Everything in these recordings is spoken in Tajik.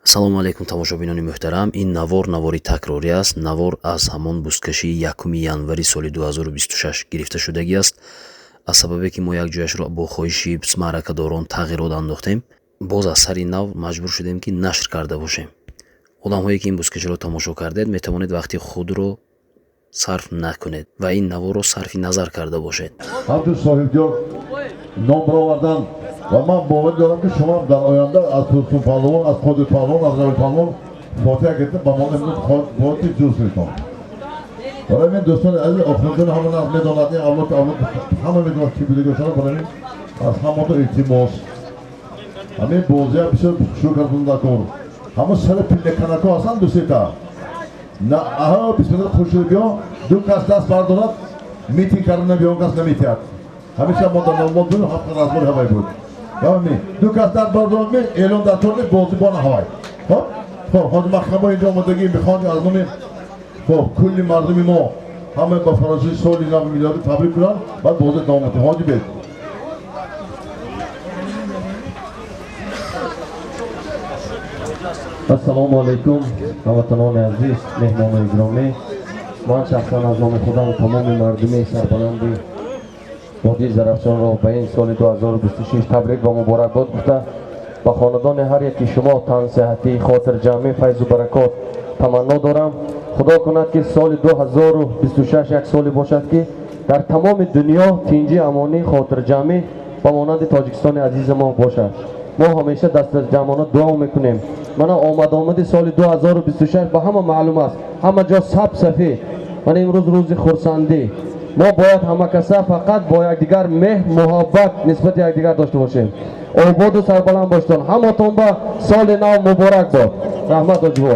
Салому алайкум, тамошобинони муҳтарам. Ин навор навори такрорӣ аст. Навор аз ҳамон бузкашии 1 январи соли 2026 гирифта шудагӣ аст. Аз сабабе ки мо як ҷояшро бо хоҳиши маъракадорон тағйирот андохтем, боз аз сари нав маҷбур шудем, ки нашр карда бошем. Одамҳое ки ин бузкаширо тамошо кардед, метавонед вақти худро сарф накунед ва ин наворро сарфи назар карда бошед. Ҳамчун соҳибдиёр ном баровардан ва ман боварӣ дорам, ки шумо дар оянда аз Турсун Паҳлавон, аз Қодир Паҳлавон, аз Равил Паҳлавон фотиҳа гирифта, ба мо фотиҳ ҷуз кунедтон. Барои ман, дӯстони азиз, охунҷон ҳама нағз медонад, ин авлод авлод ҳама медонад, ки будагиашона. Барои мин аз ҳамото илтимос, ҳамин бозия бисёр шурӯъ кардун дар кор. Ҳама сари пиллаканако ҳастанд, ду-сета на аҳа бисмилла хушшуд биё, ду кас даст бардорад, митинг карда биё, он кас наметиҳад. Ҳамеша мо дар номод буд, ҳафта разбори ҳавай буд. Ду кас даст бардорад, ме эълон дар тор нест, бозӣ бо наҳавай. Хоб, хоб, ҳозир маҳкама инҷо омодагӣ мехоҳанд аз номи, хоб, кулли мардуми мо ҳама ба фаросии соли нави милодӣ табрик кунанд, баъд бозӣ давом медиҳем. Ҳоҷи бек. Ассалому алайкум, ҳамватанони азиз, меҳмонои гиромӣ. Ман шахсан аз номи худам тамоми мардуми сарбаланди водии Зарафшонро ба ин соли 2026 табрик ва муборакбод гуфта, ба хонадони ҳар яки шумо тансиҳатӣ, хотирҷамъӣ, файзу баракот таманно дорам. Худо кунад, ки соли 2026 як соле бошад, ки дар тамоми дунё тинҷӣ, амонӣ, хотирҷамъӣ ба монанди Тоҷикистони азизи мо бошад. Мо ҳамеша дастаҷамъона дуо мекунем. Мана омад-омади соли 2026 ба ҳама маълум аст, ҳама ҷо саб сафед. Мана имрӯз рӯзи хурсандӣ. Мо бояд ҳамакаса фақат бо якдигар меҳр, муҳаббат нисбати якдигар дошта бошем. Ободу сарбаланд бошедон. Ҳаматон ба соли нав муборак бод. Раҳмат, оҷибо.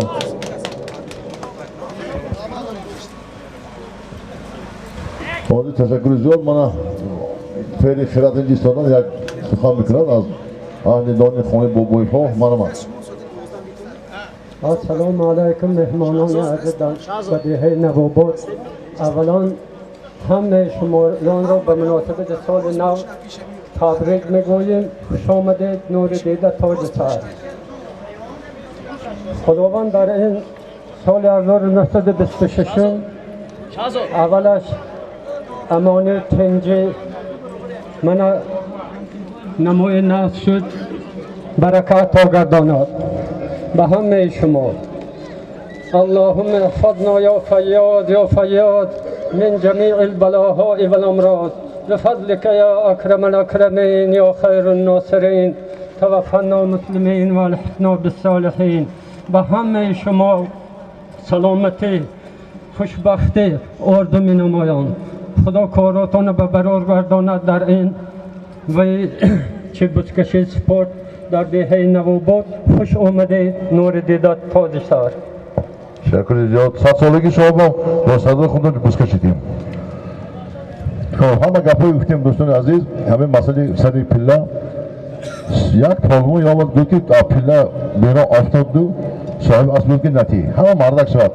Ҳозир ташаккури зиёд. Мана феъли хират инҷи истодан як сухан мекунад аз аҳли дони хонаи Бобоевҳо. Марҳамат. Ассалому алайкум, меҳмонони азиз ба деҳаи Навобод. Аввалан ҳамаи шумоёнро ба муносибати соли нав табрик мегӯем. Хуш омадед, нури дида, тоҷи сар. Худованд дар ин соли 1926 аввалаш амони, тинҷӣ мана намои насб шуд, баракат то гардонад ба ҳамаи шумо. اللهم احفظنا يا فياض يا فياض من جميع البلاهاء والأمراض بفضلك يا أكرم الأكرمين يا خير الناصرين. توفنا مسلمين والحقنا بالصالحين. به همه شما سلامتی، خوشبختی آرزو می نمایم. خدا کاراتان به برار گرداند. در این و چه بزکشی سپورت در деҳаи Навобод хуш омадед, нури дида, тоҷи сар. Ташаккури зиёд. Садсолаги шумо бо садои худро бузкашидем. Хоб, ҳама гапҳое гуфтем, дӯстони азиз. Ҳамин масъалаи сари пилла, як паҳлавон омад, гуфт, ки пилла берун афтоду соҳиби асп гуфт, ки натӣ. Ҳама мардак шавад,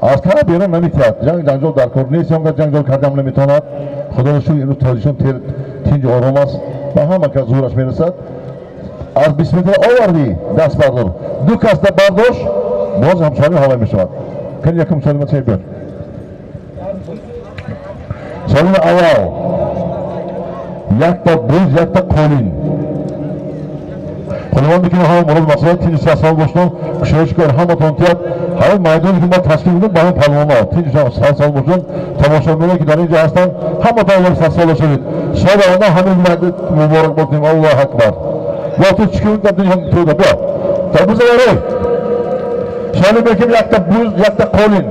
аз кара берун наметиҳад. Ҷанг ҷанҷол дар кор нест, он ҷанҷол кардам наметавонад. Худоро шукр, имрӯз Тоҷикистон тинҷу ором аст, ба ҳама кас зӯраш мерасад. Аз 20 метра овардӣ, даст бардор, ду кас бардошт, боз ҳамсолим ҳавай мешавад. Кани якум солима цей биёр. Солими аввал якта буз, якта қолин. Худованд бикунад ҳама мурод мақсудот, тинҷу сал бошдон, кушоиши кор ҳаматон тиҳад. Ҳамин майдоне ки мо ташкил кунем, ба ҳамин палвонҳо тинҷу сал бошдон. Тамошобиноне ки дар ин ҷо ҳастанд, ҳаматон аллоҳ садсола шавед. Соли оянда ҳамин муборак бошем. Аллоҳу акбар. Ё ту чӣ туда биё та буза барой. Соли меким якта буз, якта қолин.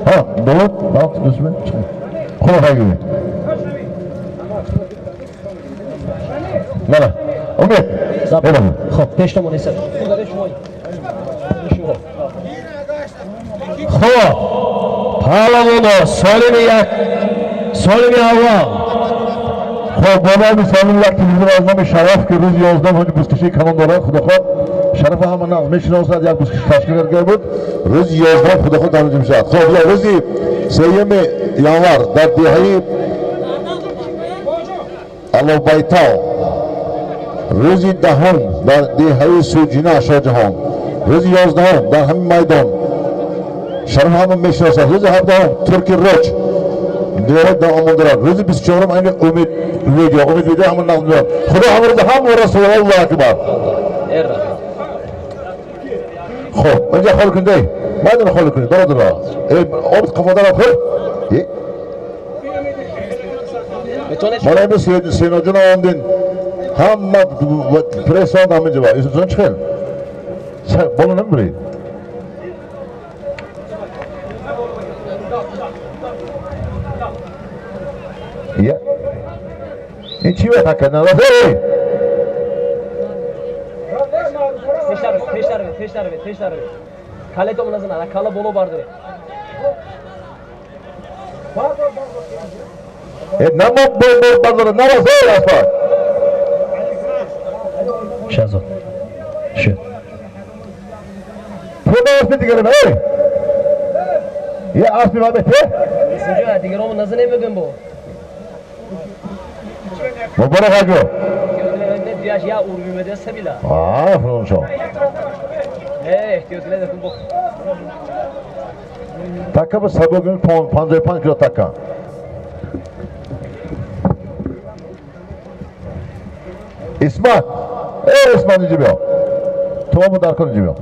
Ҳа, болот худо хайгиви. Мана умед. Хоб, пештомон эса. Хоб, паҳлавоно, солими як, солими аввал. Хоб, бо номи солими як телевизор аз номи Шараф, ки рӯзи 11 ҳоҷи бузкашии калон дорад. Худохоҳ, Шарафа ҳама нағз мешиносад, як бузкаши ташкил карда буд, рӯзи 11 худохоҳ дар онҷо мешавад. Хоб, ё рӯзи 3 январ дар деҳаи Алобайтал, рӯзи 10 дар деҳаи Суҷина Шоҳҷаҳон. Рӯзи 11 дар ҳамин майдон Шараф ҳама мешиносад. Рӯзи 17 Турки Роч диёрат дар омон дорад. Рӯзи 24 айни Умид Видео, Умид Видео ҳама нақд меёбад. Худо ҳамаро ҳама расул. Аллоҳу акбар. Хуб, инҷа холӣ кунед, эй майдон холӣ кунед, бародаро. Эй об қафодаро хуб. Мана имрӯз Синоҷон омдин. Ҳама пресс омад ҳаминҷо. Юсуфҷон чӣ хел? Боло намебуред? Я. Ин чӣ бояд ҳакка? Эй! Пештар, пештар, пештар. Кале то назана, кала боло бардоре. Намо бардоре, нараз, эй, аспа. Шазод. Шуд. Пула аспи дигарам, эй! Я аспи ма бете? Инҷо дигаромо назане мегӯем бо. Муборак аго. Диаш я урми меде сабила. А, фроншо. Эҳтиёт кунед бо. Така ба сабогин 55 кило така. Исмат, эй Исмат инҷо биё. Ту мо дар кор инҷо биё.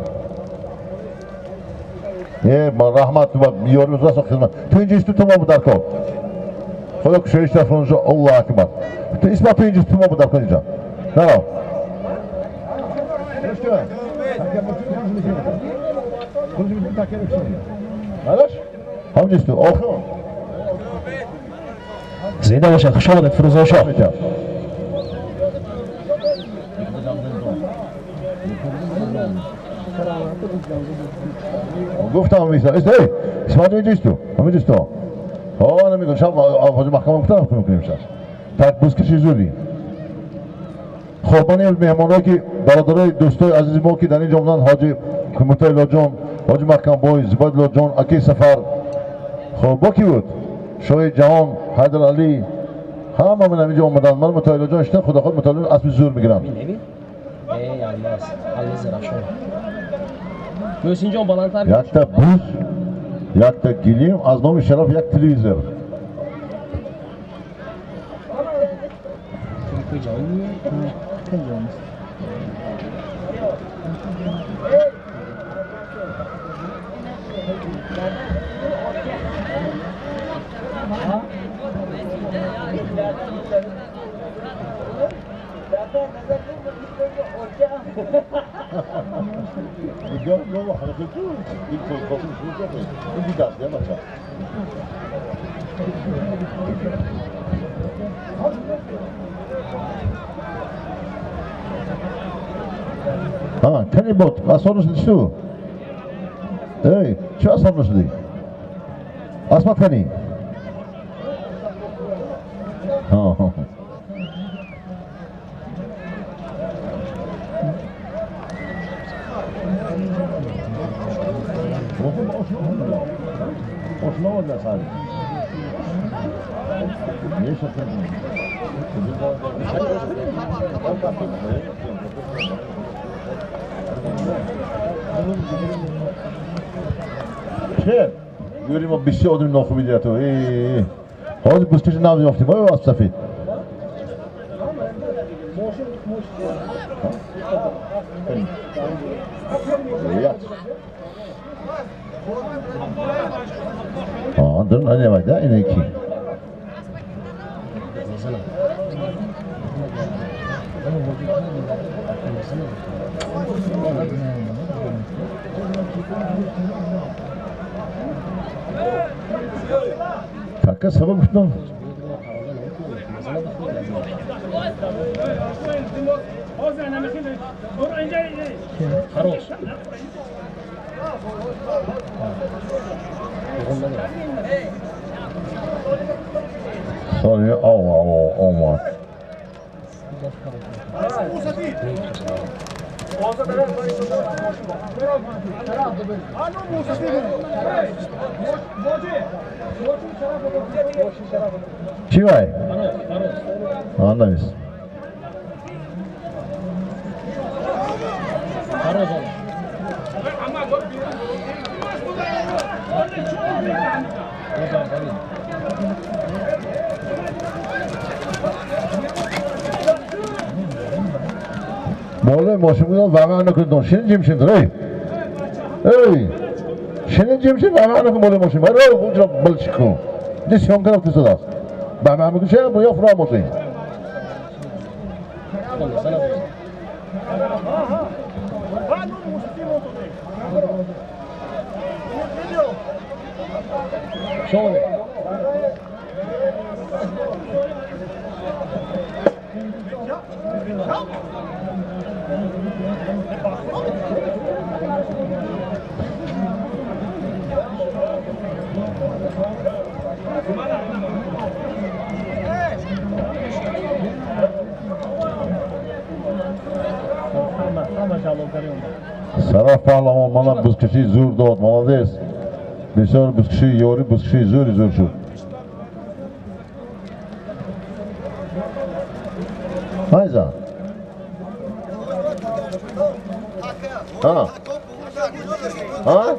Е, ма раҳмат ёри узраса хизмат. Ту инҷо исту, ту мо дар кор. Худо кушоиш тафроншо. Аллоҳу акбар. Ту Исмат, ту инҷо, ту мо дар кор инҷо. Наро. Ҳамҷо исту. Охир. Зинда бошад, хуш омадед, Фирӯзоншоҳ. Гуфтам эй, Исмат инҷо исту. Ҳаминҷо исту. Ҳа, намедонам, шаб ҳоҷи маҳкама гуфтам мекунем шаб. Так бузкаши зуди. Хоб, ман меҳмонҳое ки бародарои дӯстои азизи мо ки дар инҷо омаданд, ҳоҷи Кумитаи Лоҷон, ҳоҷи Маҳкамбой, Зубайдуллоҷон, аки Сафар. Хоб, бо ки буд? Шоҳи ҷаҳон, Ҳайдар Алӣ, ҳама ман ҳаминҷо омаданд. Ман Мутаилоҷон шитам, худо худ Мутаилоҷон аспи зур мегирам. Эй, алмаз, алмаз Зарафшон. Мӯҳсинҷон баландтар. Якта буз, якта гилим, аз номи Шараф як телевизор. А, кани бот, асон нашуди ту? Эй, чӣ асон нашуди? Асмат кани? Чер, юри мо бисёр одами нохуби дия ту. Ҳозир бузкаши нав ёфтим, ой асп сафед. Dur, ne var da? İne iki. Taka sabah guştan. Sorry, oh. Чӣ вай? Навис. Болои мошин будам, вағ накун. Шин ҷимшин, эй. Эй. Шин ҷимшин, вағ накун болои мошин. Баро, унҷо билчи кун. Ди съёмка рафти содас. Ба ман мегӯ ча бо ёфра мошин. Сараф паҳлавон мана бузкашии зур дод, молодец. Бисёр бузкашии ёрӣ, бузкашии зури зур шуд. Айза. Ҳа? Ҳа?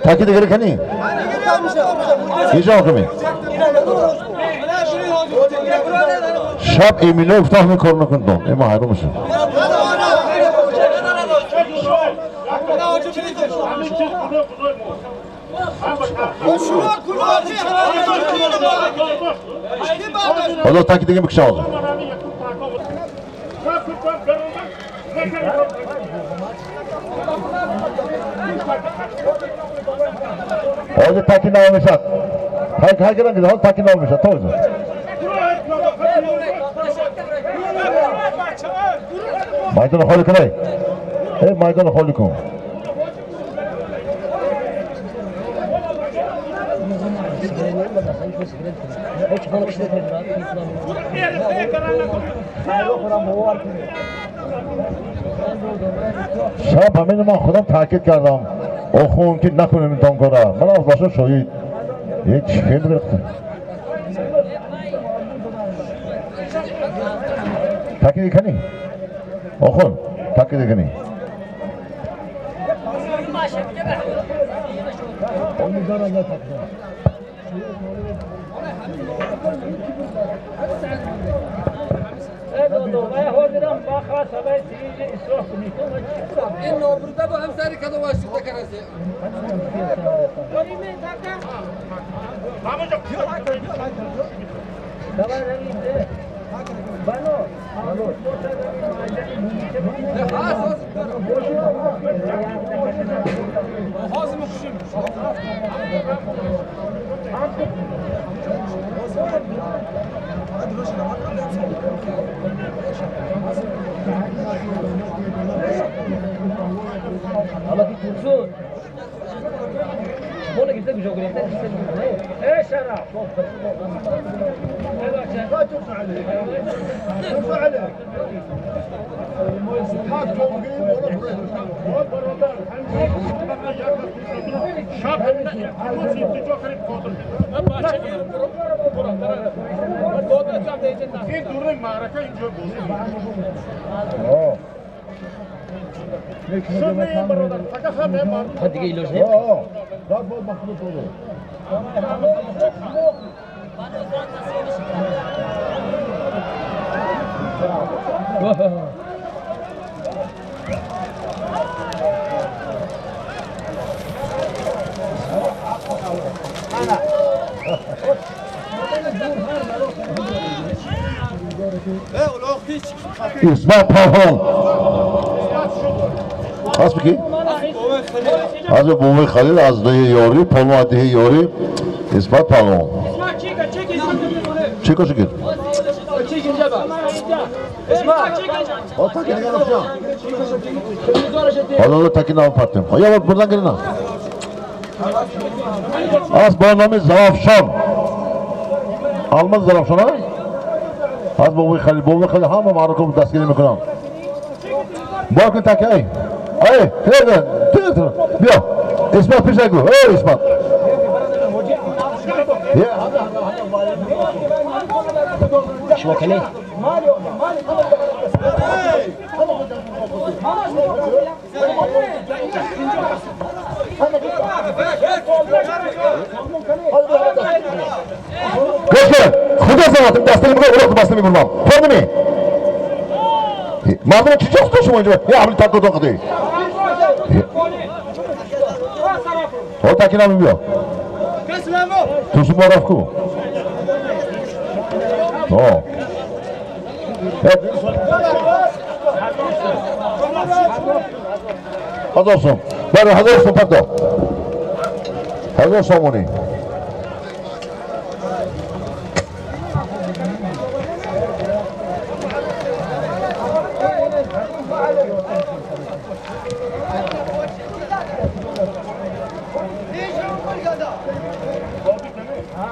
Таки дигари кани? Ҳеҷ ҳокими? Шаб эмино гуфтам ҳамин кор накунтон. Э, ман ҳайрон мешам. Ҳоло таки дига мекушам ҳозир. Ҳозир таки нав мешад. Ҳай гиран, ҳозир таки нав мешад. То ҳозир. Майдонро холӣ кунай. Э, майдонро холӣ кун. Шаб ҳамин ман худам таъкид кардам. Охун ки накунем ин кора. Ман аз баша шоҳид. Ҳеҷ хел гирифт. Таки кани? Охун, таки кани? این نابروده با هم سری کدو واشته کرده. İsmet Pahal. Az ki? Az Bumi Halil az dehi yori, Polma dehi yori, İsmet Pahal. Çeko çekil. Hadi takin al partim. Ya bak buradan gelin al. Az bu Zarafşan. Almaz Zarafşan ha? Az Bumi Halil, Bumi Halil hamma معركة دستگیری میکنم. با کن تک ای. ای، تیر تیر بیا. اسمت پیش نگو. ای اسمت. Шумо кани? Гӯш, худо заватим дастани мегӯ, уроқ баста мебурмам. Фаҳмидӣ? Мардум чӣ ҷост шумо инҷо? Я ҳамли такотон қадӣ. Ҳо такина мебиё. Турсун рафт ку. Ҳо. 1000 сом. Бале, 1000 сом пардо. 1000 сомонӣ.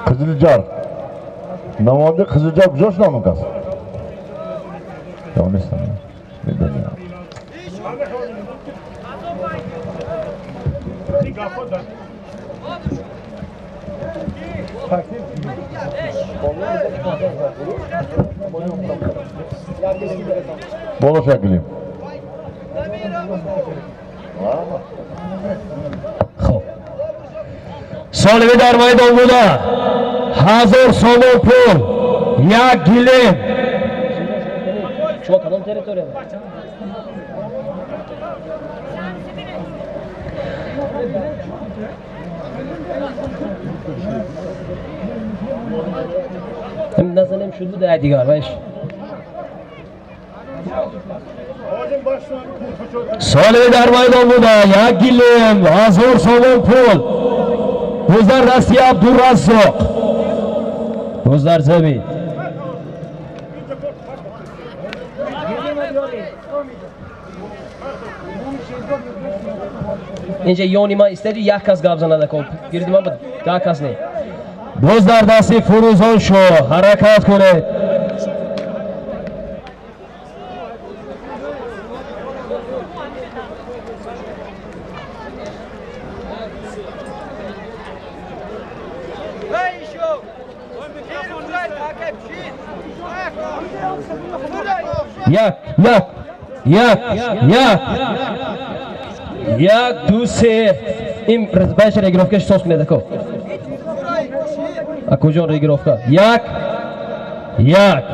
Қизилҷар. Намояндаи Қизилҷар куҷо шуд ҳамон кас? Ё нестам. Медонам. Боло шакли. Хоб. Солими дар майдон буда. 1000 сомон пул, як гилем. Шумо кадом территория? Назанем шуд буда дигар вайш. Солими дар майдон буда, як гилем, 1000 сомон пул. Боз дар дасти Абдураззоқ. Боз дар замин. Инҷа ёни ман истади як кас гап занада кон. Гирди ман да кас не. Боз дар дасти Фурӯзон шоҳ ҳаракат кунед. Як, як, як, як, як, ду, се. Ин баша регировкаш сос кунед ако. А куҷо регировка? Як, як.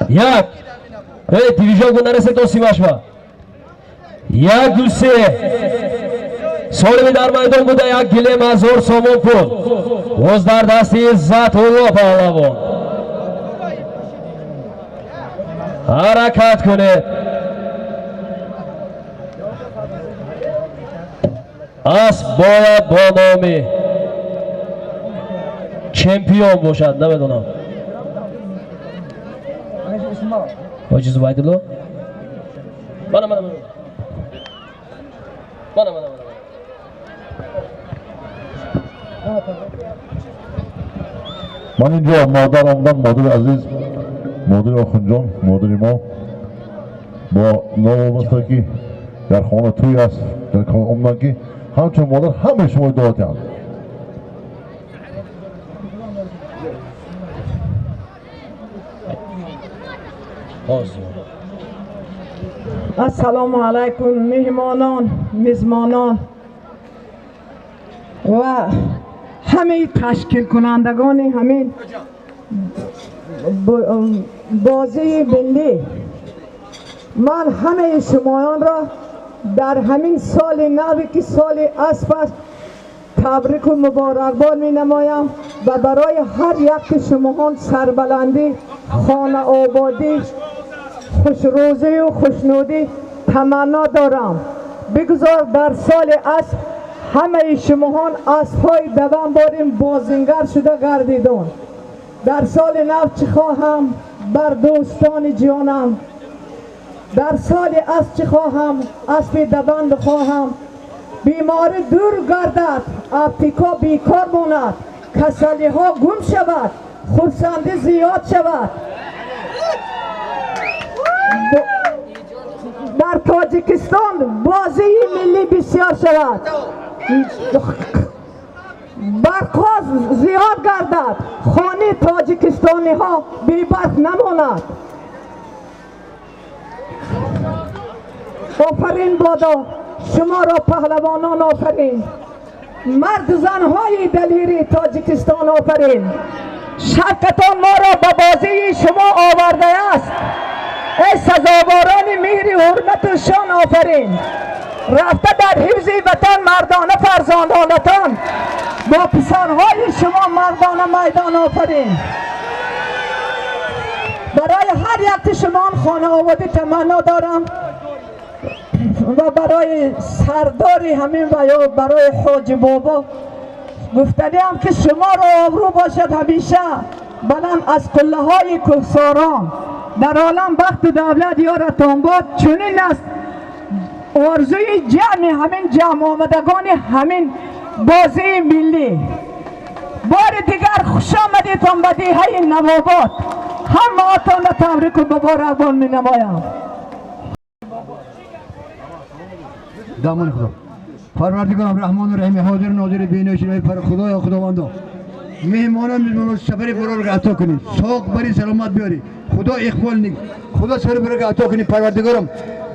Як. Дивижон гу нарасед то симашва. Як, ду, се. Солими дар майдон буда, як гилем, 1000 сомон пул. Боз дар дасти Иззатулло паҳлавон. Ҳаракат кунед. Асп бояд бо номи чемпион бошад, намедонам. Ҳоҷи Зубайдулло. Мана, мана, мана. Мана, мана, мана. Ман инҷо модар омадам, модари азиз, модари Охунҷон, модари мо бо новобаста ки дар хона тӯй аст, дар хона омадам ки ҳамчун модар ҳамаи шумо дуо диҳам. Ассалому алайкум меҳмонон, мизмонон ва ҳамаи ташкилкунандагони ҳамин бозии миллӣ. Ман ҳамаи шумоёнро дар ҳамин соли наве ки соли асп аст табрику муборакбод менамоям ва барои ҳар яки шумоҳон сарбаландӣ, хонаободӣ, хушрӯзию хушнудӣ таманно дорам. Бигузор дар соли асп ҳамаи шумоҳон аспҳои давам борим бозингар шуда гардидон. Дар соли нав чӣ хоҳам бар дӯстони ҷонам, дар соли асп чӣ хоҳам, аспи даванд хоҳам. Беморӣ дур гардад, аптека бекор монад, Касалиҳо гум шавад, хурсандӣ зиёд шавад. Дар Тоҷикистон бозии миллӣ бисёр шавад, барқҳо зиёд гардад, хонаи тоҷикистониҳо бебарқ намонад. Офарин бодо шуморо, паҳлавонон, офарин, марду занҳои далири Тоҷикистон, офарин. Шавқатон моро ба бозии шумо овардааст. Эй сазоворони меҳри ҳурмату шон, офарин. Рафта дар ҳифзи ватан мардона фарзандонатон, бо писарҳои шумо мардона майдон, офарин. Барои ҳар яки шумо хонаободӣ таманно дорам ва барои сардори ҳамин ва ё барои ҳоҷи бобо гуфтаниам, ки шуморо обрӯ бошад ҳамеша баланд аз қуллаҳои кӯҳсорон, дар олам бахту давлат ёратон бод. Чунин аст орзуи ҷамъи ҳамин ҷамъ омадагони ҳамин бозии миллӣ. Бори дигар хушомадитон ба деҳаи Навобод. Ҳамаатонро табрику муборакбон менамоям. Дамони худо, парвардигорам, раҳмону раҳими, ҳозир нозири, беношинои худоё, худовандо, меҳмонон меҳмонон сафари бурорга ато кунӣ, соқ бари саломат биёрӣ, худо иқбол, худо сафари бурорга ато кунӣ. Парвардигорам,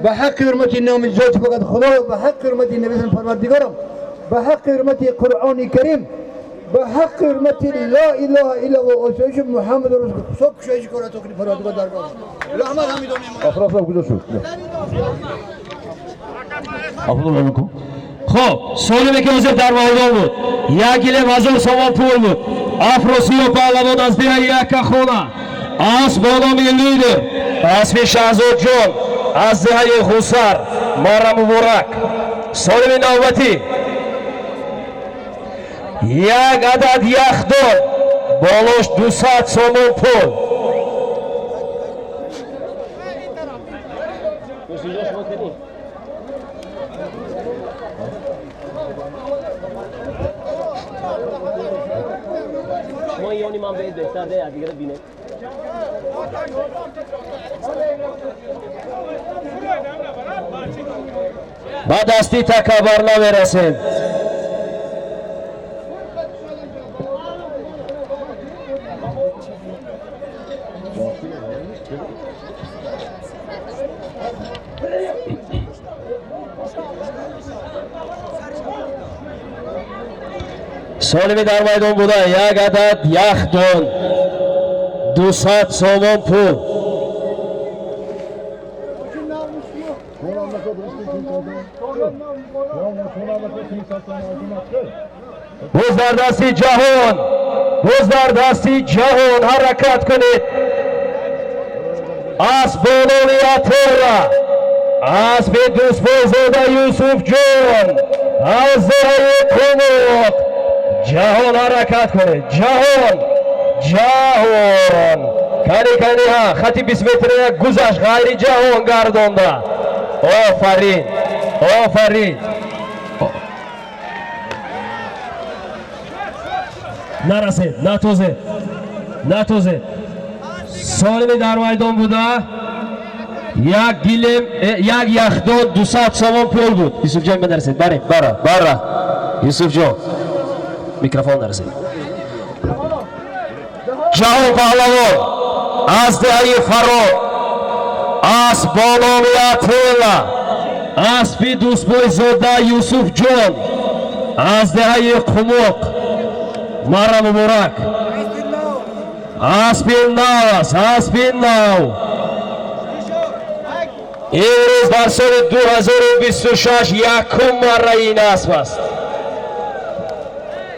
ба ҳаққи ҳурмати номи зоти покат, худоё, ба ҳаққи ҳурмати набисан, парвардигорам, ба ҳаққи ҳурмати Қуръони Карим, ба ҳаққи ҳурмати ла илаҳа илла осоиши Муҳаммад расул, соқ кушоиши кор ато кунӣ, парвардигор, даргоҳ раҳмат ҳамидон. Афросиёб куҷо шуд? Ассалому алайкум. Хоб, солиме ки ҳозир дар майдон буд, як гилем 1000 сомон пул буд. Афросиёб паҳлавон аз деҳаи Яккахона, асп бо номи Лидер, аспи Шаҳзодҷон аз деҳаи Хусар. Мара муборак. Солими навбатӣ: як адад яхдон, болош 200 сомон пул. شما یعنی من به بهتر ده دیگه بینه. Ба дасти такабар намерасем. Солими дар майдон буда: як адад яхдон, 200 сомон пул. Боз дар дасти Ҷаҳон, боз дар дасти Ҷаҳон. Ҳаракат кунед. Асп бо номи Атерра, аспи Дӯстбойзода Юсуфҷон аз деҳаи Қумуқ. Ҷаҳон, ҳаракат кунед. Ҷаҳон, Ҷаҳон, кани, кани, ҳа, хати 20 метрия гузашт, ғайри ҷаҳон гардонда. Офарин, офарин. Нарасед, натозед, натозед. Солими дар майдон буда: як гилем, як яхдон, 200 сомон пул буд. Юсуфҷон, бинарасед. Баре, бара, бара, Юсуфҷон, микрофон нарасед. Ҷаҳон паҳлавон аз деҳаи Фарод, асп бо номи Атела, аспи Дӯстбойзода Юсуфҷон аз деҳаи Қумуқ. Мара муборак. Аспи нав аст, аспи нав. Имрӯз дар соли 2026 якум марра ин асп аст.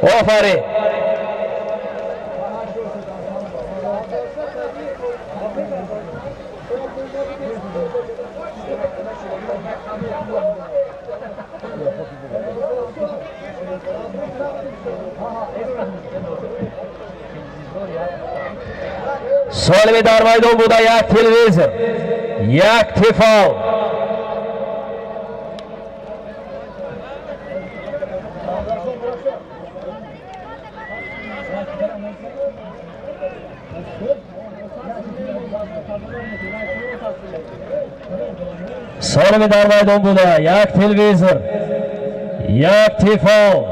Офарин. Солими дар майдон буда: як телевизор, як Тефал. Солими дар майдон буда як телевизор, як Тефал.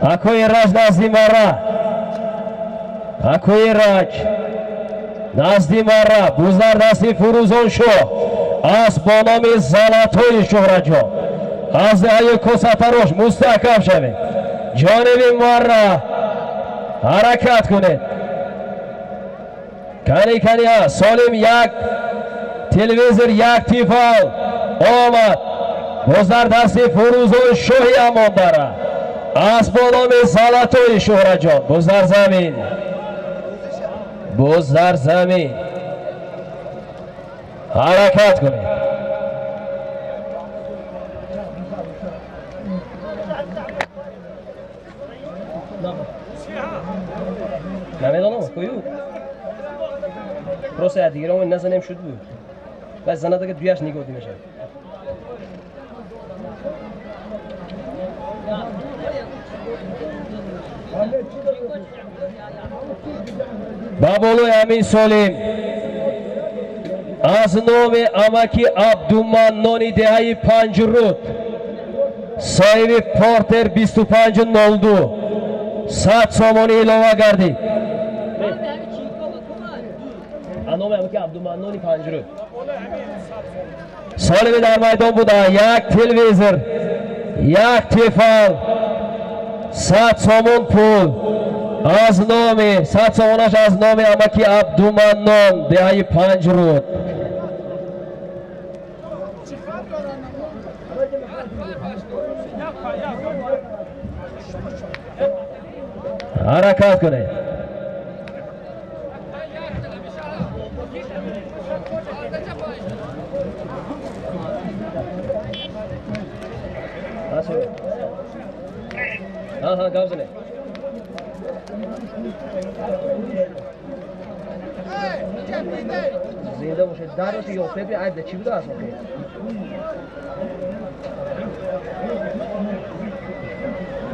Акои Раҷ назди мара. Акои Раҷ назди мара. Буздар дасти Фурӯзоншоҳ. Асп бо номи Золотои Шӯҳратҷон. Аз деҳаи Косатарош мустаҳкам шавед. Ҷониби мара ҳаракат кунед. Кани кани солим як телевизор, як Тефал омад. Боз дар дасти Фурӯзоншоҳи Амондара. Асп бо номи Золотои Шӯҳратҷон. Боз дар замин. Боз дар замин. Ҳаракат кунед. Намедонам, кую. Просто я дигаро назанем шуд буд. Баъд занадага дуяш нигоҳ мешавад. Ба болои ҳамин солим аз номи амаки Абдуманнони деҳаи Панҷруд, соҳиби Портер 2502, 100 сомонӣ илова гардид. Номи амаки Абдуманнони Панҷруд. Солими дар майдон буда як телевизор, як Тефал, 100 сомон пул аз номи 100 сомонаш аз номи амаки Абдуманнон деҳаи Панҷруд. Ҳаракат кунед. Ҳа, гап занед. Зинда бошед. Дароти ёфтед, айб да чӣ буда аз охир?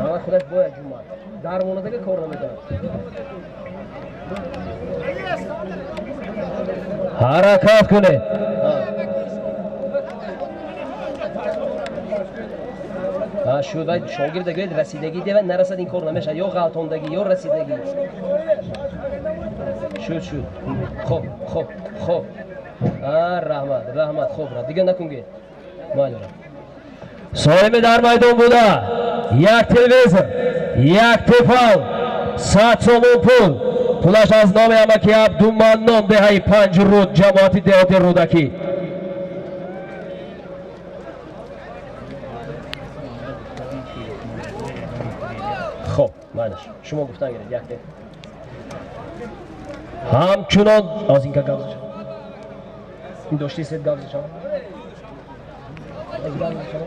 Ҳама худаш бояд ҷума. Дармонадага кор намекунад. Ҳаракат кунед. Шуд вай шогирда гӯяд расидагӣ дева нарасад, ин кор намешавад. Ё ғалтондагӣ, ё расидагӣ. Шуд, шуд. Хоб, хоб, хоб. Раҳмат, раҳмат, хоб ра. Дига накун ге. Майли. Солими дар майдон буда як телевизор, як Тефал, 100 сомон пул. Пулаш аз номи амаки Абдуманнон деҳаи Панҷруд, ҷамоати деҳоти Рӯдакӣ. Хоб, майлаш. Шумо гуфтан гиред, як те. Ҳамчунон аз инка гап зашав. Ин дошти сед гап зашав. Аз гап зашав.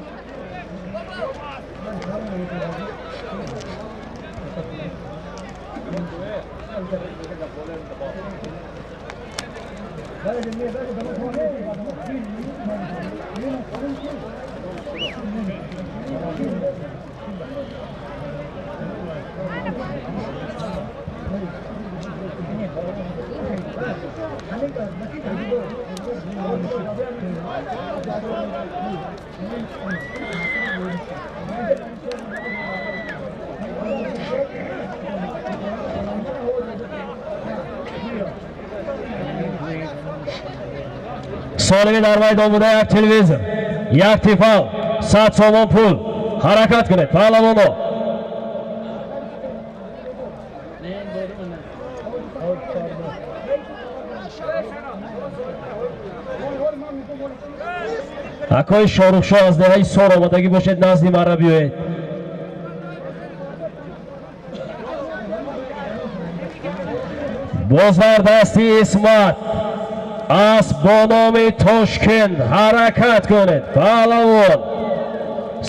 Солими дар майдон буда як телевизор, як Тефал, 100 сомон пул. Ҳаракат кунед, паҳлавоно. Акои Шорухшоҳ аз деҳаи Сор омадагӣ бошед, назди мара биёед. Боз дар дасти Исмат асп бо номи Тошкент. Ҳаракат кунед, паҳлавон.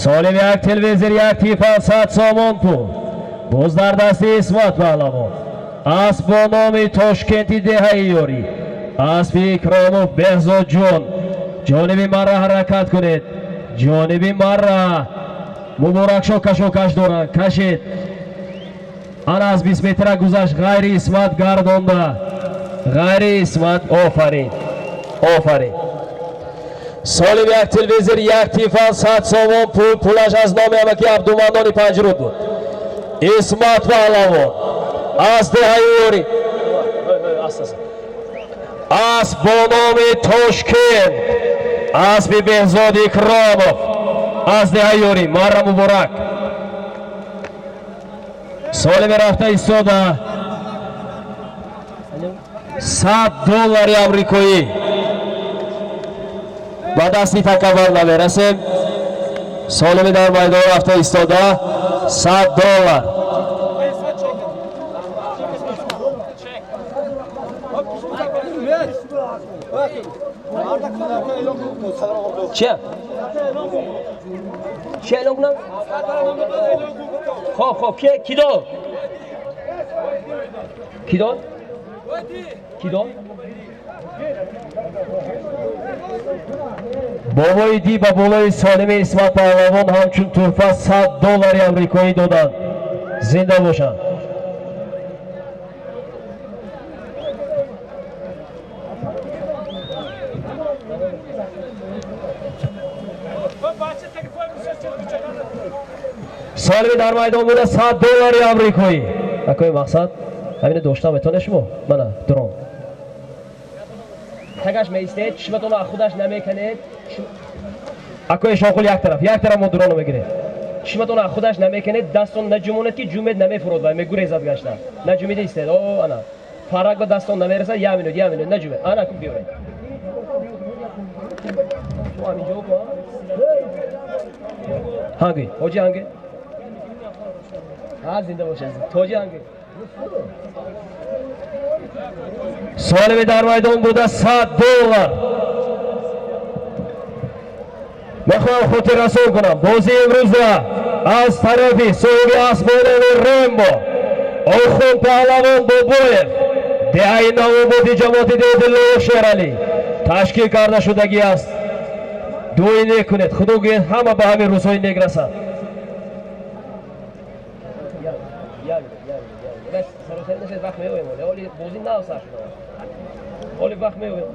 Солим як телевизор, як Тефал, 100 сомон пул. Боз дар дасти Исмат паҳлавон. Асп бо номи Тошкенти деҳаи Ёрӣ. Аспи Икромов Беҳзодҷон. Ҷониби марра ҳаракат кунед, ҷониби марра. Муборакшо кашокаш доранд, кашед. Ана аз 20 метра гузашт, ғайри Исмат гардонда, ғайри Исмат. Офарин, офарин. Солим як телевизор, як тифал, 100 сомон пул. Пулаш аз номи амаки Абдуманнони Панҷруд буд. Исмат паҳлавон аз деҳаи Ёрӣ, асп бо номи Тошкент, аспи Беҳзод Икромов аз деҳаи Ёрӣ. Марра, муборак. Солими рафта истода, 100 доллари амрикоӣ ба дасти такаббар намерасем. Солими дар майдон рафта истода, 100 доллар. Чия? Чия эълон кунам? Хоб, хоб, ки дод? Ки дод? Ки дод? Бобои ди ба болои Солими Исмат паҳлавон ҳамчун тӯҳфа 100 доллари амрикоӣ доданд. Зинда бошанд. Солими дар майдон буда, 100 доллари амрикоӣ. Акои мақсад ҳамина дошта метавонед шумо? Мана дрон. Тагаш меистед, чишматонро аз худаш намеканед. Акои Шоқул, як тараф, як тараф мо дроно мегирем. Чишматонро аз худаш намеканед, дастон наҷумонед, ки ҷумед намефурод ва мегурезад гашта. Наҷумида истед. О, ана. Фарак ба дастон намерасад, як минут, як минут, наҷумед. Ана ку биёред. Шумо ҳаминҷо ку? Ҳанги, ҳоҷи ҳанги. Ҳа, зинда бошед. Тоҷи ҳанги. Солими дар майдон буда, 100 доллар. Мехоҳам хотиррасон кунам, бозии имрӯза аз тарафи соҳиби асбонови Рембо Охун паҳлавон Бобоев, деҳаи Навободи ҷамоати деҳи Шералӣ ташкил карда шудагӣ аст. Дуои нек кунед, худо гӯяд, ҳама ба ҳамин рӯзҳои нек расад. Вақт меоем, оли бозӣ нав сар шуда, оли вақт меоем.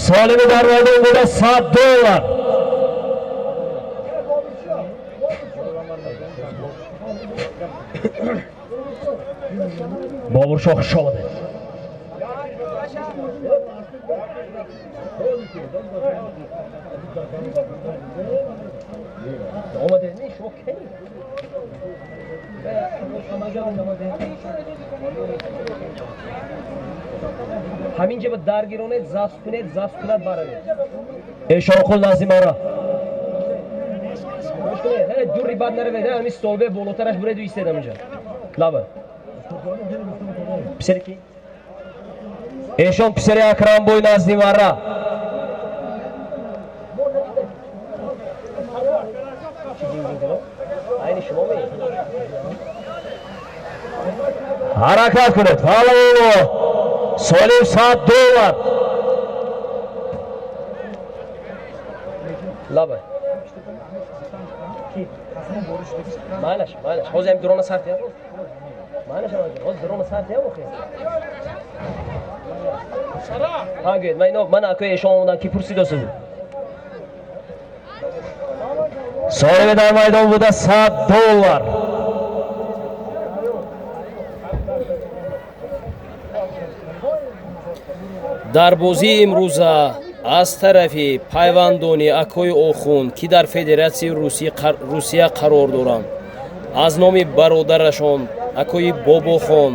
Солими дар майдон буда, 100 доллар. Бобуршоҳ, хуш омадед. Омадед, не, шумо кенед? Ҳамин ҷа ба даргиронед, зафт кунед, зафт кунад, баравед. Эшонқул назди мара. Гӯш кунед, дури бад наравед, ҳамин столбе болотараш буреду истед ҳаминҷа. Лаба. Писари ки? Эшон писари Акрамбой назди мара. Ҳаракат кунед. Паҳлавоно, Солим 100 доллар. Лаба. Майлаш, майлаш. Ҳозир ҳам дрона сар тиям. Майлаш, ҳозир дрона сар тиям охи. Ҳа, гӯед, ман ино ман акои эшон омадан, ки пурсидосу. Солими дар майдон буда, 100 доллар. Дар бозии имрӯза аз тарафи пайвандони акои Охун, ки дар Федератсияи Русия қарор доранд, аз номи бародарашон акои Бобохон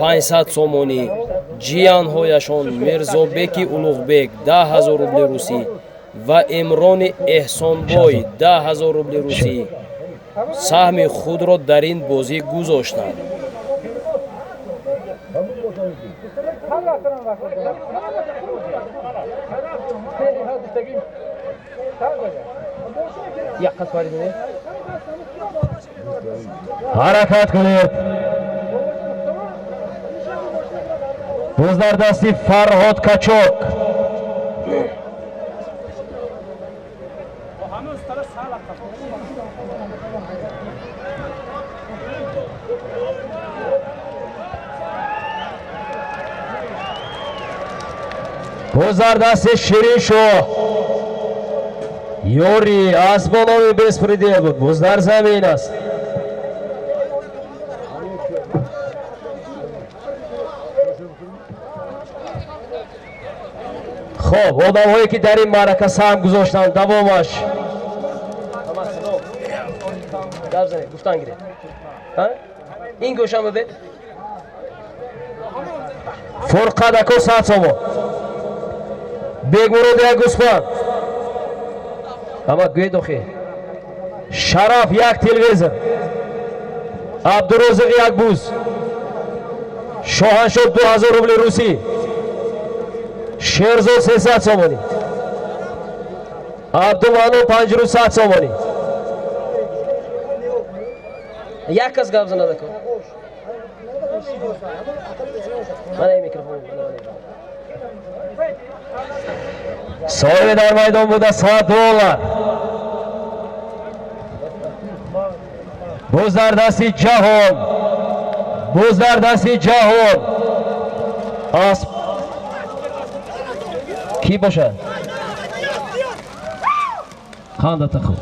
500 сомонӣ, ҷиянҳояшон Мирзобеки Улуғбек 10 000 рубли русӣ ва Имрони Эҳсонбой 10 000 рубли русӣ саҳми худро дар ин бозӣ гузоштанд. Ҳаракат кунед. Боз дар дасти Фарҳод Качок. Боз дар дасти Шириншоҳ. Ёри аз болои беспредел буд. Боз дар замин аст. Хоб, одамҳое ки дар ин маърака саҳм гузоштанд, давомаш. Гап занед, гуфтан гиред. Ин гӯшам бибед. Фурқат ако 100 сомон. Бегмурод як гӯсфанд. Ама гӯед охи. Шараф як телевизор. Абдурозиқ як буз. Шоҳаншоҳ 2000 рубли русӣ. Шерзод 300 сомонӣ. Абдуманон 500 сомонӣ. Як кас гап занад ако. Мана ин микрофон. Соҳиби дар майдон буда 100 доллар. Боз дар дасти ҷаҳон. Боз дар дасти ҷаҳон. Асп ки бошад? Қандата хуб.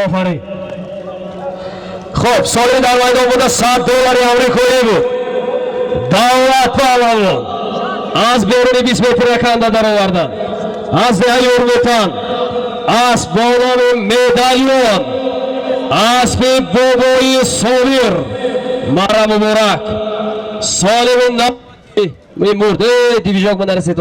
Офарин. Хуб, соҳиби дар майдон буда 100 доллари амрикоӣ буд. Давлат паҳлавон аз беруни 20 метр яканда даровардан. Аз деҳаи Урмутан асп бо номи Медальон, аспи бобои Собир. Мара муборак. Солими мурд. Дивижок ба нарасид.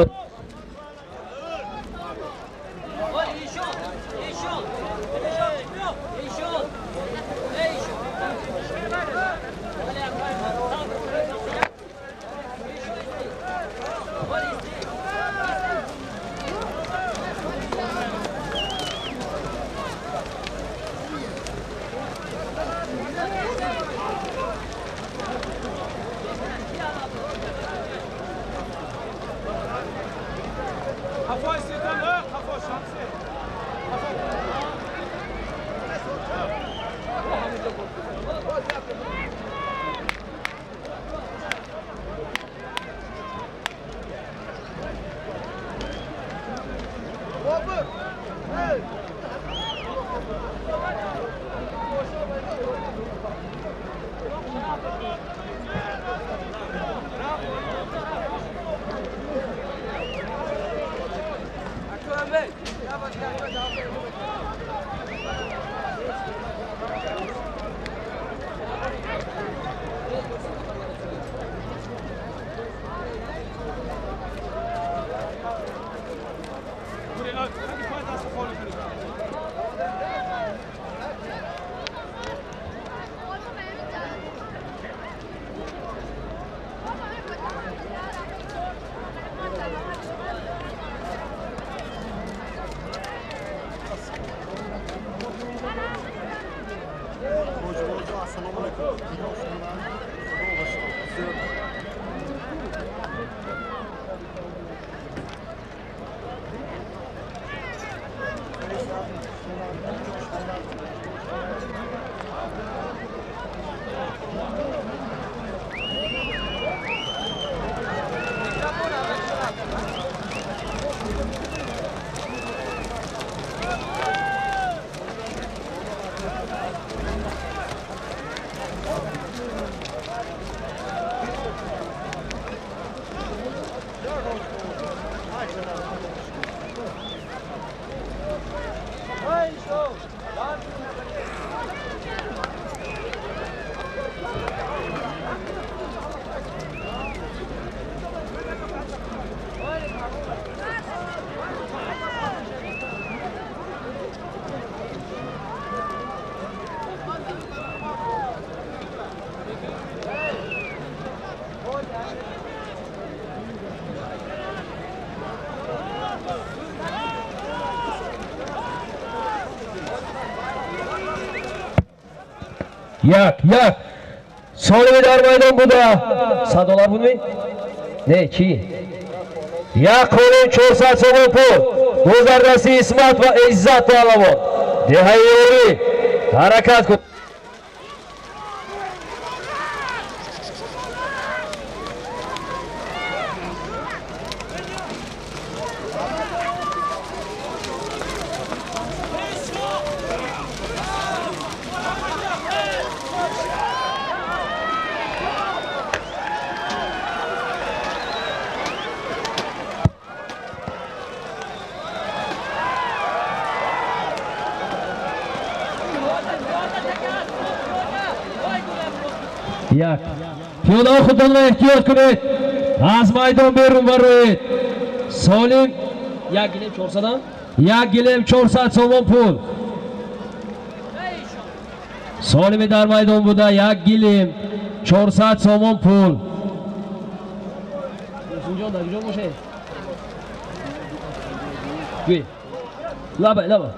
Як, як. Солими дар майдон буда. 100 доллар будми? Не, чӣ? 1,4 миллион сомон пул. Гузардасти Исмат ва Иззат паҳлавон. Деҳаи Ёрӣ. Ҳаракат кун. Як. Пиёдаҳо, худтонро эҳтиёт кунед. Аз майдон берун бароед. Солим як гилем 400, як гилем 400 сомон пул. Солими дар майдон буда, як гилем 400 сомон пул. Инҷо дар куҷо бошед? Гӯй. Лаба, лаба.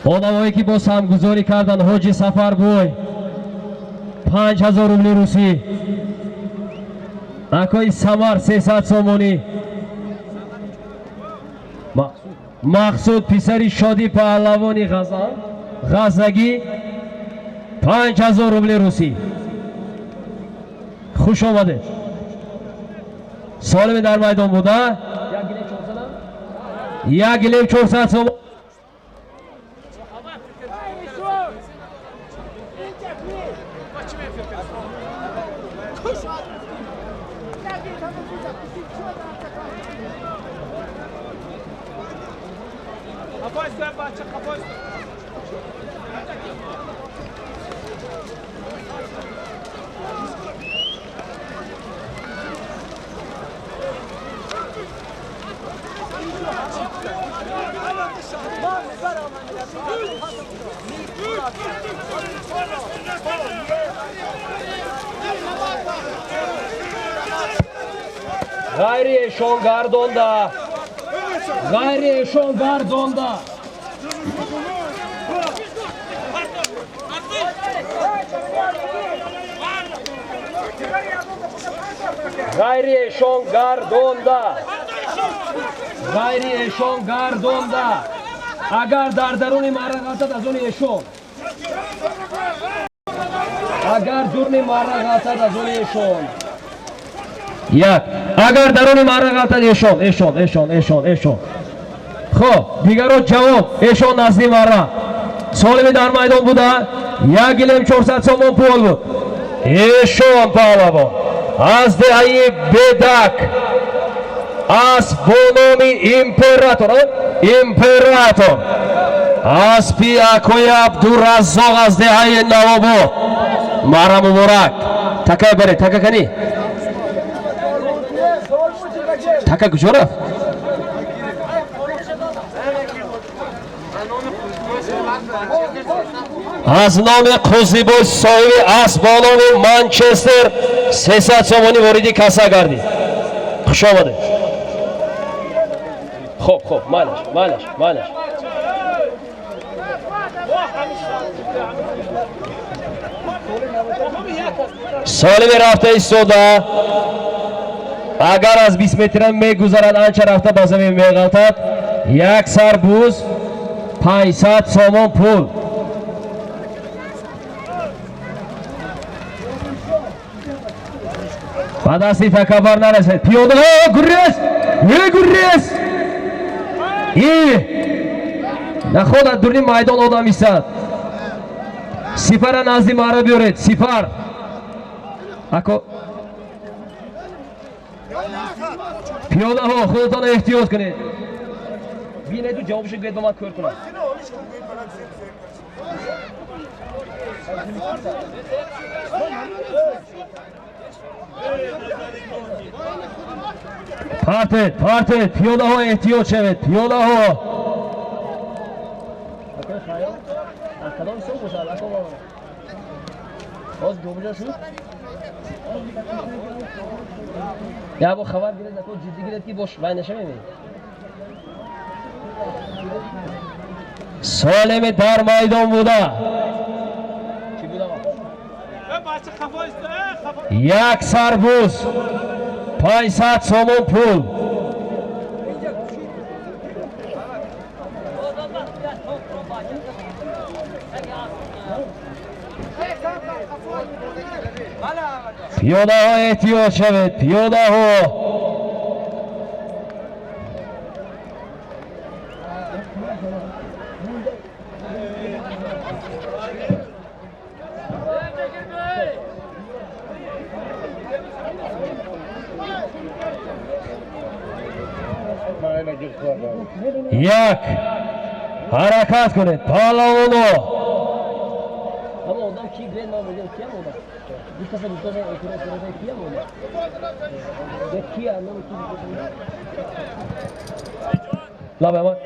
Одамое ки бо саҳмгузорӣ карданд, Ҳоҷи Сафарбой 5000 рубли русӣ, акои Самар 300 сомонӣ, Мақсуд писари Шодӣ паҳлавони Ғазнагӣ 5000 рубли русӣ. Хуш омадед. Солими дар майдон буда, як гилем 400 сомон. Ғайри эшон гардонда, ғайри эшон гардонда. Ғайри эшон гардонда, ғайри эшон гардонда. Агар дар даруни марра ғалтад, аз они эшон. Агар дурни марра ғалтад, аз они эшон. Як. Агар даруни марра ғалтад, эшон, эшон, эшон, эшон, эшон. Хоб, дигаро ҷавоб, эшон назди марра. Солими дар майдон буда, як гилем 400 сомон пул буд. Эшон паҳлавон аз деҳаи Бедак, асп бо номи Император, Император, аспи акои Абдураззоқ аз деҳаи Навобод. Мара муборак. Така баред, така кани. Така куҷо рафт? Аз номи Қузибой соҳиби асп бо номи Манчестер 300 сомонӣ вориди касса гардид. Хуш омадед. Хоб, хоб, майлаш, майлаш, майлаш. Солими рафта истода, агар аз 20 метра мегузарад, анча рафта ба замин меғалтад, як сар буз 500 сомон пул. Ба дасти такаббар нарасед. Пиёда гурез, э гурез. И наход аз дурни майдон одам истад. Сипара назди мара биёред, сипар. Ако пиёдаҳо, худатон эҳтиёт кунед. Бинеду ҷавобшо гӯед, ба ман кӯр кунам. Партед, партед, пиёдаҳо эҳтиёт шавед, пиёдаҳо. Кадом ҳисоб бошад? Ҳоз ҷобиҷо шуд? Я бо хабар гиред, ако ҷиддӣ гиред ки бош вай нашавем. Солими дар майдон буда. Як сарбуз 500 сомон пул. Пиёдаҳо эҳтиёт шавед, пиёдаҳо. Як ҳаракат кунед, паҳлавоно. Ҳама одам ки гред ман мегӯям киям одам? Ду каса гуфташа эътироз карда киям одам? Я кия номи ки Лабай ман.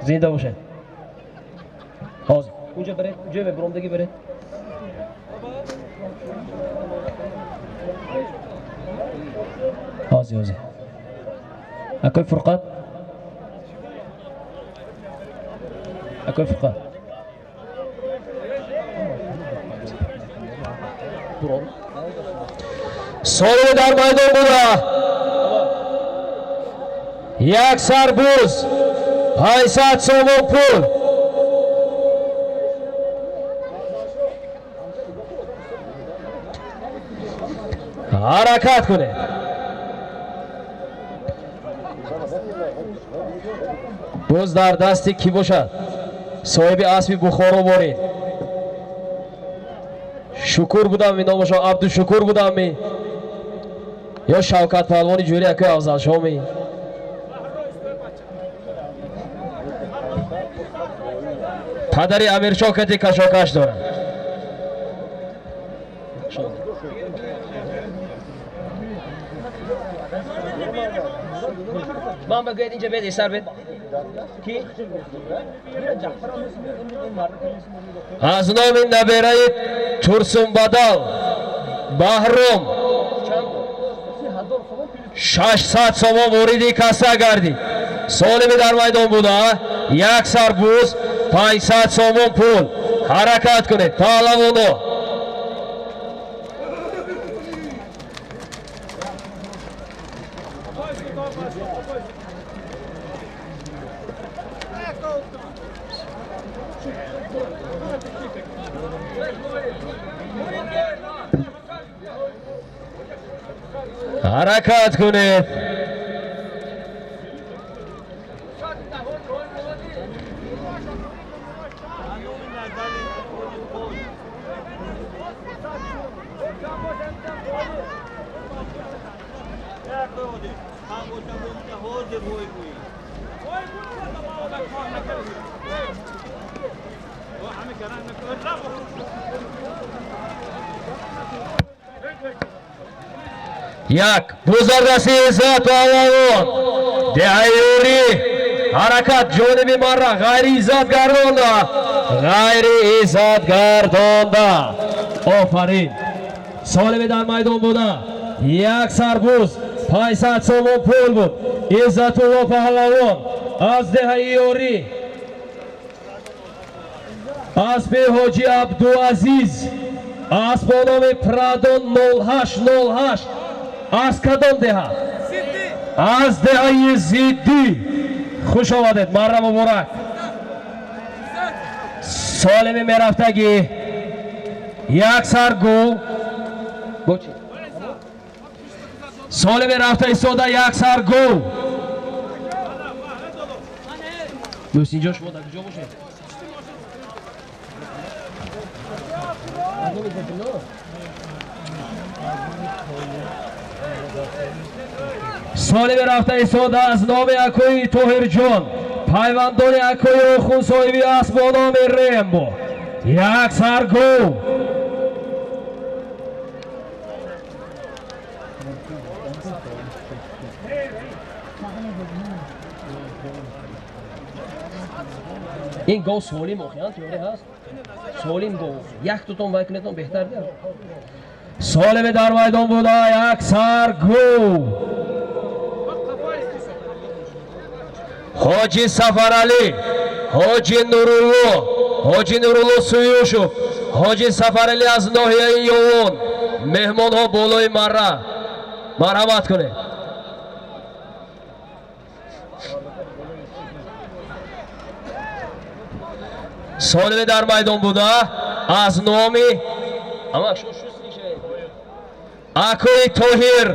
Зинда бошед. Ҳозир. Унҷа баред, ҷой мебаромдагӣ баред. Ҳозир, ҳозир. Акой Фурқат? Акой Фурқат. Солими дар майдон буда. Як сарбуз 500 сомон пул. Ҳаракат кунед. Боз дар дасти кӣ бошад? Соҳиби аспи Бухоро борид. Шукур будам ми номашо Абдушукур будам ми ё Шавкат паҳлавони ҷӯри акои Афзалшоҳ ми. Падари Амиршоҳ кати кашокаш дорад. Ман бигӯед инҷа бед эсар бед. Ки? Аз номи набераи Турсунбадал Баҳром 600 сомон вориди касса гардид. Солими дар майдон буда. Як сарбуз 500 сомон пул. Ҳаракат кунед, паҳлавоно. Ҳаракат кунед. Як бузардаси иззат паҳлавон деҳаи ҳаракат ҷониби марра ғайри иззат гардонда, ғайри иззат гардонда. Офарин. Солими дар майдон буда. Як сарбуз 500 сомон пул буд. Иззатулло паҳлавон аз деҳаи Ёрӣ, аспи Ҳоҷи Абдуазиз, асп бо номи Прадон 0808. Аз кадом деҳа? Аз деҳаи Зиддӣ. Хуш омадед, марра муборак. Солими мерафтагӣ як сар гул. Солими рафта истода як сар гул. Муҳсинҷон, шумо дар куҷо бошед? Солими рафта истода аз номи акои Тоҳирҷон, пайвандони акои Охун, соҳиби асп бо номи Рембо. Як сар гул. Ин гов солим охиан теория ҳаст. Солим гов. Як тутон вай кунетон беҳтар. Солими дар майдон буда як сар гов. Ҳоҷи Сафаралӣ, Ҳоҷи Нурулло, Ҳоҷи Нурулло Суюшов, Ҳоҷи Сафаралӣ аз ноҳияи Ёвон. Меҳмонҳо болои марра. Марҳамат кунед. Солими дар майдон буда аз номи акои Тоҳир,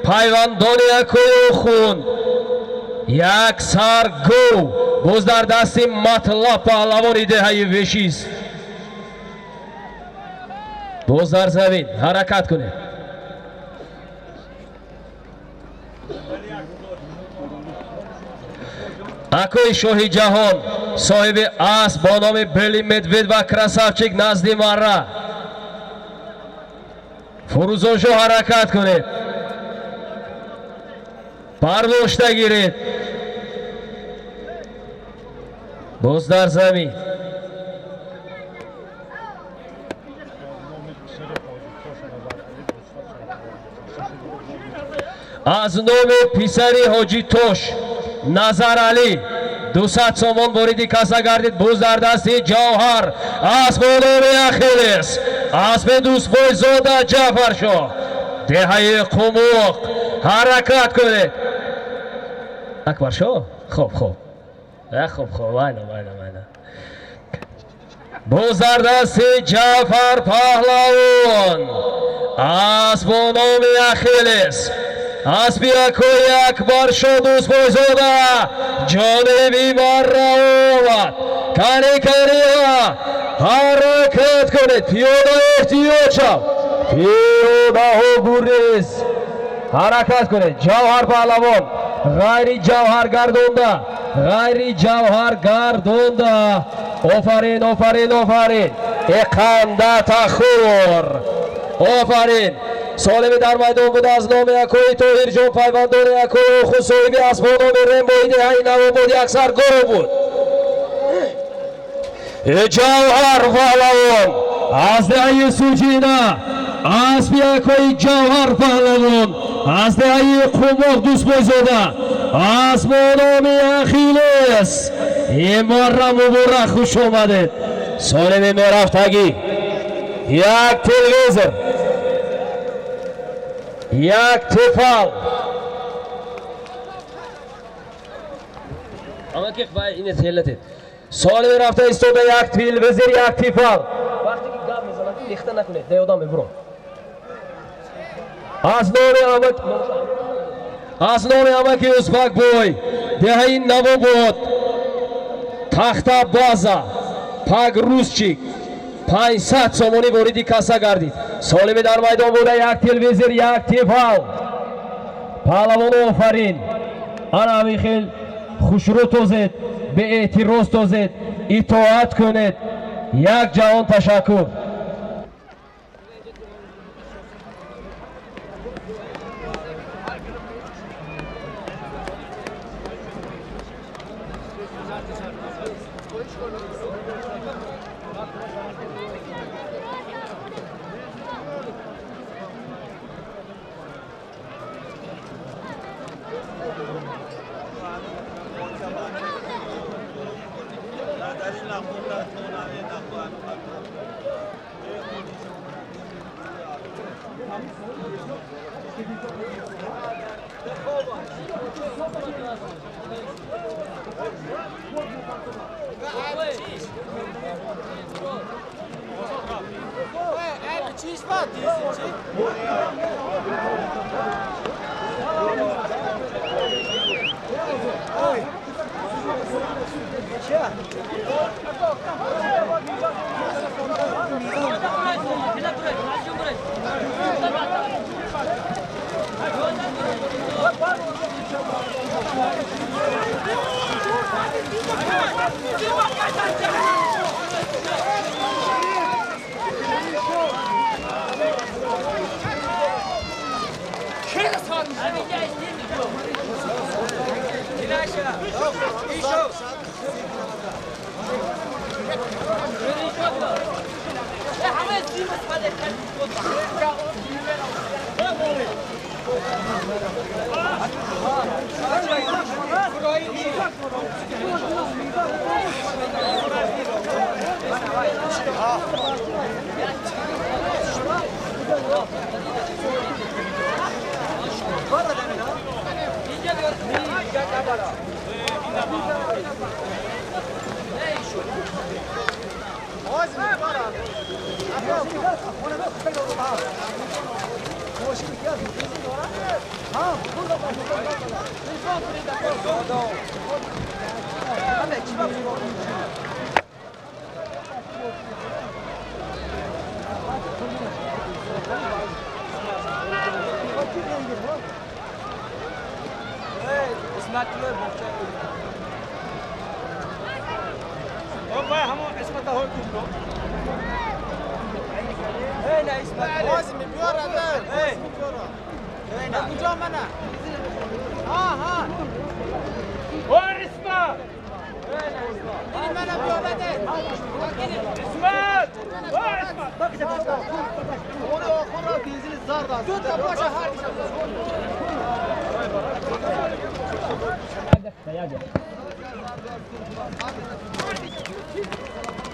пайвандони акои Охун, як сар гов боз дар дасти Матлаб паҳлавони деҳаи Вешист. Боз дар замин ҳаракат кунед. Акои Шоҳи Ҷаҳон соҳиби асп бо номи Бели Медвед ва Красавчик назди марра. Фурӯзоншо ҳаракат кунед. Бардошта гиред. Боз дар замин. Аз номи писари Ҳоҷи Тош Назаралӣ 200 сомон вориди касса гардид. Боз дар дасти Ҷавҳар асп бо номи Ахиллес, аспи Дӯстбойзода Ҷаъфаршоҳ, деҳаи Қумуқ. Ҳаракат кунед. Акбаршоҳ? Хоб, хоб. Хоб, хоб, майна, майна, майна. Боз дар дасти Ҷаъфар паҳлавон асп бо номи Ахиллес, аспи акои Акбаршоҳ Дӯстбойзода ҷониби марра омад. Кани каниҳа ҳаракат кунед. Пиёда эҳтиёт шав. Пиёдаҳо гурез. Ҳаракат кунед. Ҷавҳар паҳлавон ғайри ҷавҳар гардонда, ғайри ҷавҳар гардонда. Офарин, офарин, офарин. Иқанда тахур. Офарин. Солими дар майдон буда аз номи акои Тоҳирҷон, пайвандони акои Охун, соҳиби асп бо номи Рембои деҳаи Навобод як сар гов буд. Ҷавҳар паҳлавон аз деҳаи Суҷина, аспи акои Ҷавҳар паҳлавон аз деҳаи Қумоқ Дӯстбойзода, асп бо номи Ахиллес. Ин марра муборак, хуш омадед. Солими мерафтагӣ як телевизор, як тефал. Солими рафта истода як телевизор, як тефал. Вақте ки гап мезанад, лихта накунед, деодам мебурам. Аз номи амаки Узбакбой, деҳаи Навобод, Тахта база, пагрузчик 500 сомонӣ вориди касса гардид. Солими дар майдон буда як телевизор, як тефал. Паҳлавон офарин. Ана ҳамин хел хушрӯ тозед, беэътироз тозед, итоат кунед. Як ҷаҳон ташаккур.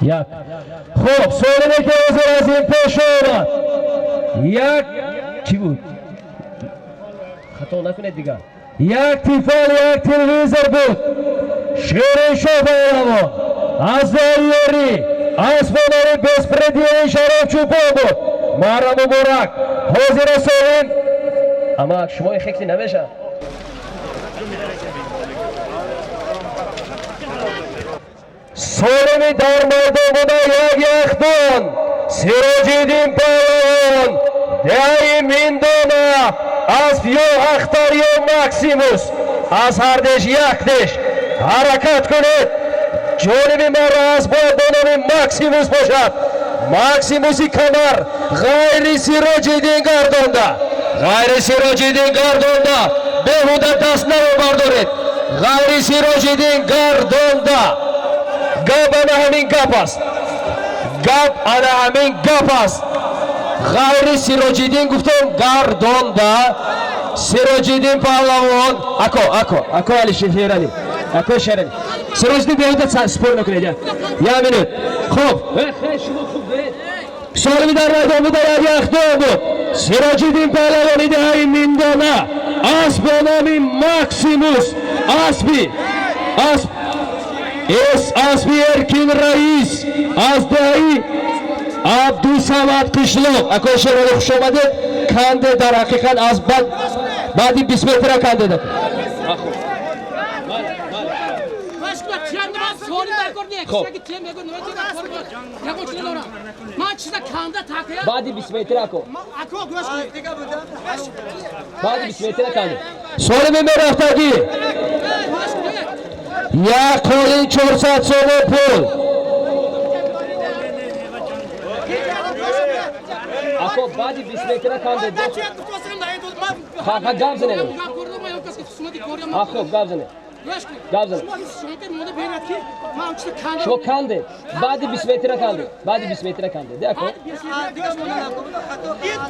Як. Хуб, солиме ки ҳозир аз ин пеш омад. Як чӣ буд? Хато накунед дигар. Як тифол, як телевизор буд. Шириншоҳ паҳлавон аз Ёрӣ, аз болои беспредели Шароф Чӯпон буд. Мара муборак. Ҳозир солим. Амак, шумо ин хекси намешавад. Солими дар майдон буда як яхдон Сироҷиддин паҳлавон деҳаи Миндона асп ё Ахтар ё Максимус аз ҳар деш як деш ҳаракат кунед. Ҷониби маро асп бояд бо номи Максимус бошад. Максимуси камар ғайри Сироҷиддин гардонда, ғайри Сироҷиддин гардонда, беҳуда даст намебардоред. Ғайри Сироҷиддин гардонда. Гап ана ҳамин гап аст. Гап ана ҳамин гап аст. Ғайри Сироҷиддин гуфтем гардонда. Сироҷиддин паҳлавон. Ако, ако, ако Али Шерали. Ако Шерали. Сироҷиддин беҳуда спор накунед. Як минут. Хуб. Шумо хуб доред. Солими дар майдон буда як яхдон буд. Сироҷиддин паҳлавони деҳаи Миндона асп бо номи Максимус. Аспи. Асп Эс аспи Эркин Раис аз деҳаи Абдусамад қишлоқ. Акои Шерали, хуш омадед. Канде дар ҳақиқат аз баъди 20 метра канде. Баъди 20 метра ако. Баъди 20 метра канде. Солими мерафтагӣ. Як қолин 400 сомон пул. Ако баъди 20 метра канде. Ха, гап занед. Ахо, гап занед. Гап занед. Шумо канде. Баъди 20 метра канде. Баъди 20 метра канде. Де ако.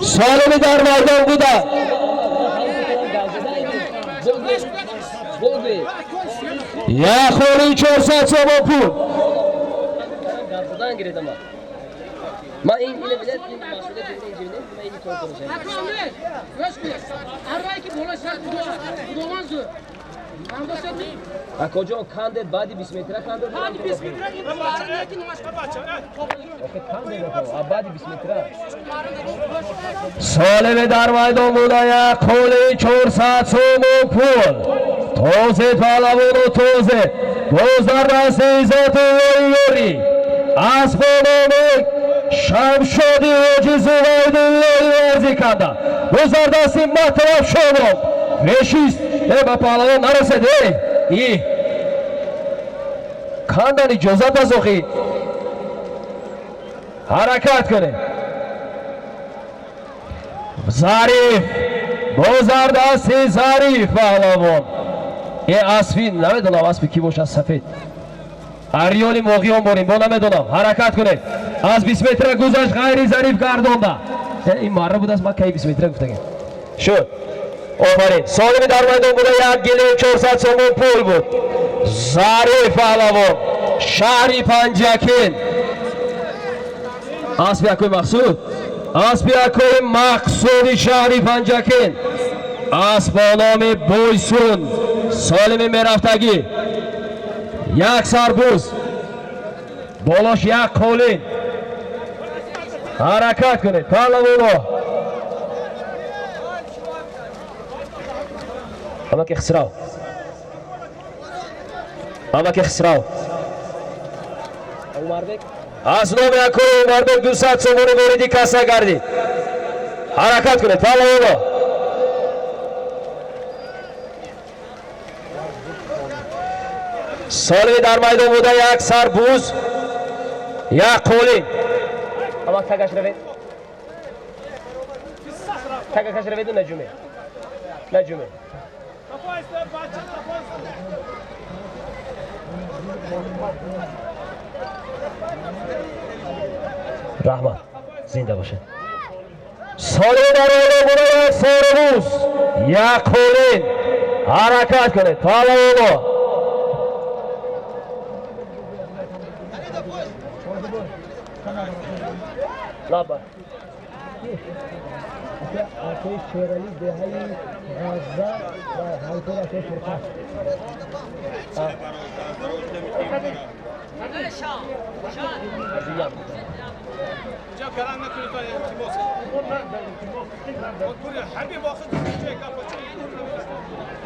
Солими дар майдон буда. Як қолин 400 сомон пул. Ман ин иле билет, ин масъулият ин ҷибне, ман ин кор кунам. Ако ҷон кандед баъди 20 метра кандед. Баъди 20 метра ин Охе кандед ако, баъди 20 метра. Солими дар майдон буда як қолин 400 сомон пул. Тозе паҳлавону тозе. Боз дар дасти Иззатуллои Ёрӣ асп бо номи Шамшоди Ҳоҷи Зувайдуллои варзӣ карда. Боз дар дасти Матлаб Шомов. Пешист. Э ба паҳлавон нарасед. Э и кандан иҷозат аст охи. Ҳаракат кунед. Зариф. Боз дар дасти Зариф паҳлавон. Э аспи намедонам аспи кӣ бошад сафед. Ариёли моғиён борем, бо намедонам. Ҳаракат кунед. Аз 20 метра гузашт, ғайри зариф гардонда. Ин марра будааст, ман кай 20 метра гуфтагем. Шуд. Офарин. Солими дар майдон буда як гилем 400 сомон пул буд. Зариф паҳлавон. Шаҳри Панҷакент. Асби акои Мақсуд. Асби акои Мақсуди шаҳри Панҷакент. Асб бо номи Бойсун. Солими мерафтагӣ. Як сарбуз. Болош як қолин. Ҳаракат кунед, паҳлавоно. Амаки Хисрав. Амаки Хисрав. Умарбек. Аз номи акои Умарбек 200 сомонӣ вориди касса гардид. Ҳаракат кунед, паҳлавоно. Солими дар майдон буда як сарбуз, як қолин. Амак тагаш равед. Тагаш раведу наҷуме. Наҷуме. Раҳмат. Зинда бошед. Солими дар майдон буда як сарбуз, як қолин. Ҳаракат кунед, паҳлавоно. Лаба. Акои Шерали деҳаи Ғазза ва ҳамкорашон Фурқат.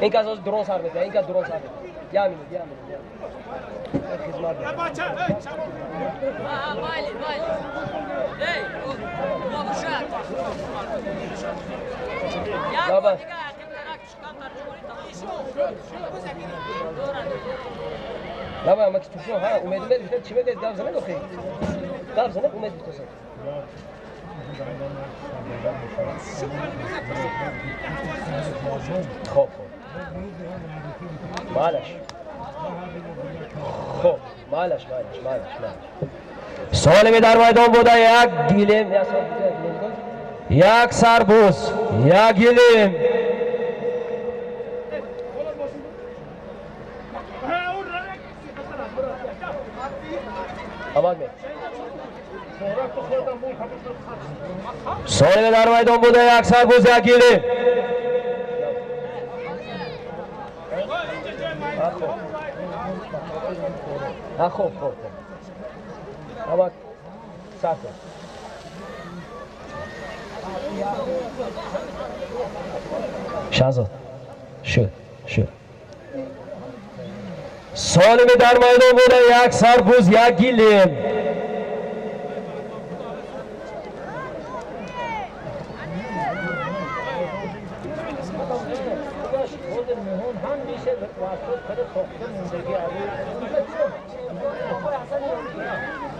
Ин кас дрон сар мекунад, ин кас дрон сар мекунад. Я минут, я минут. Хизмат. Лаба. Лаба, амаки туфо, ҳа, умед умед гуфтед, чӣ мегӯед, гап занед охи? Гап занед, умед гуфтед. Хоб, хоб. Малаш. Хоб, малаш, малаш, малаш, малаш. Солими дар майдон буда як гилем, як сарбуз, як гилем. Солими дар майдон буда як сарбуз, як гилем. Хоб, хоб, хоб. Амак сар кун. Шаҳзод. Шуд, шуд. Солими дар майдон буда як сарбуз, як гилем.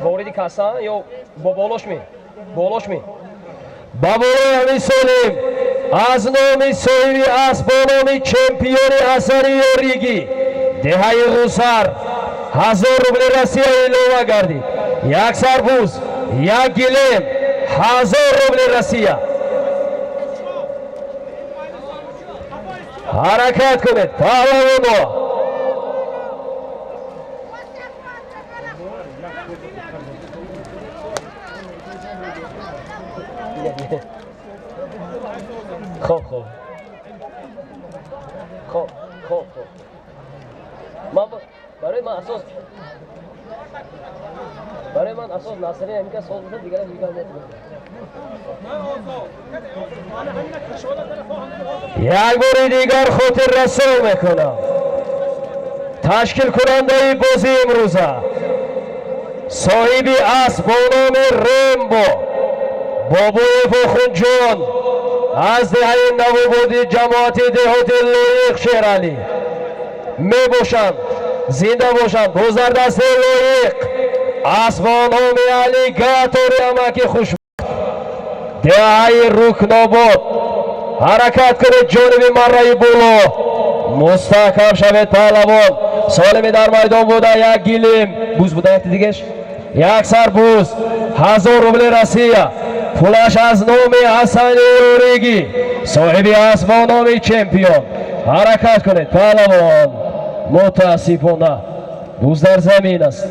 Вориди касса ё бо болош ми? Болош ми? Ба болои ҳамин солим аз номи соҳиби асб бо номи чемпиони асари ёригӣ деҳаи Ғусар 1000 рубли Россия илова гардид. Як сарбуз, як гилем, 1000 рубли Россия. Ҳаракат кунед, паҳлавоно. Хоб, хоб. Хоб, хоб, хоб. Ман барои ман асос барои ман асос Насрин ҳамин кас соз бошад, дигарам дигар наметавонам. Як бори дигар хотиррасон мекунам. Ташкилкунандаи бозии имрӯза соҳиби асб бо номи Рембо Бобоев Охунҷон аз деҳаи Навободи ҷамоати деҳоти Лоиқ Шералӣ мебошанд. Зинда бошанд. Бозардасти Лоиқ асб бо номи Алигатори амаки хушбахт деҳаи Рукнобод. Ҳаракат кунед ҷониби марраи боло. Мустаҳкам шавед паҳлавон. Солими дар майдон буда як гилем. Буз буда якти дигаш. Як сарбуз, 1000 рубли Россия. Пулаш аз номи Ҳасани Юригӣ, соҳиби асп бо номи чемпион. Ҳаракат кунед, паҳлавон. Мутаассифона, буз дар замин аст.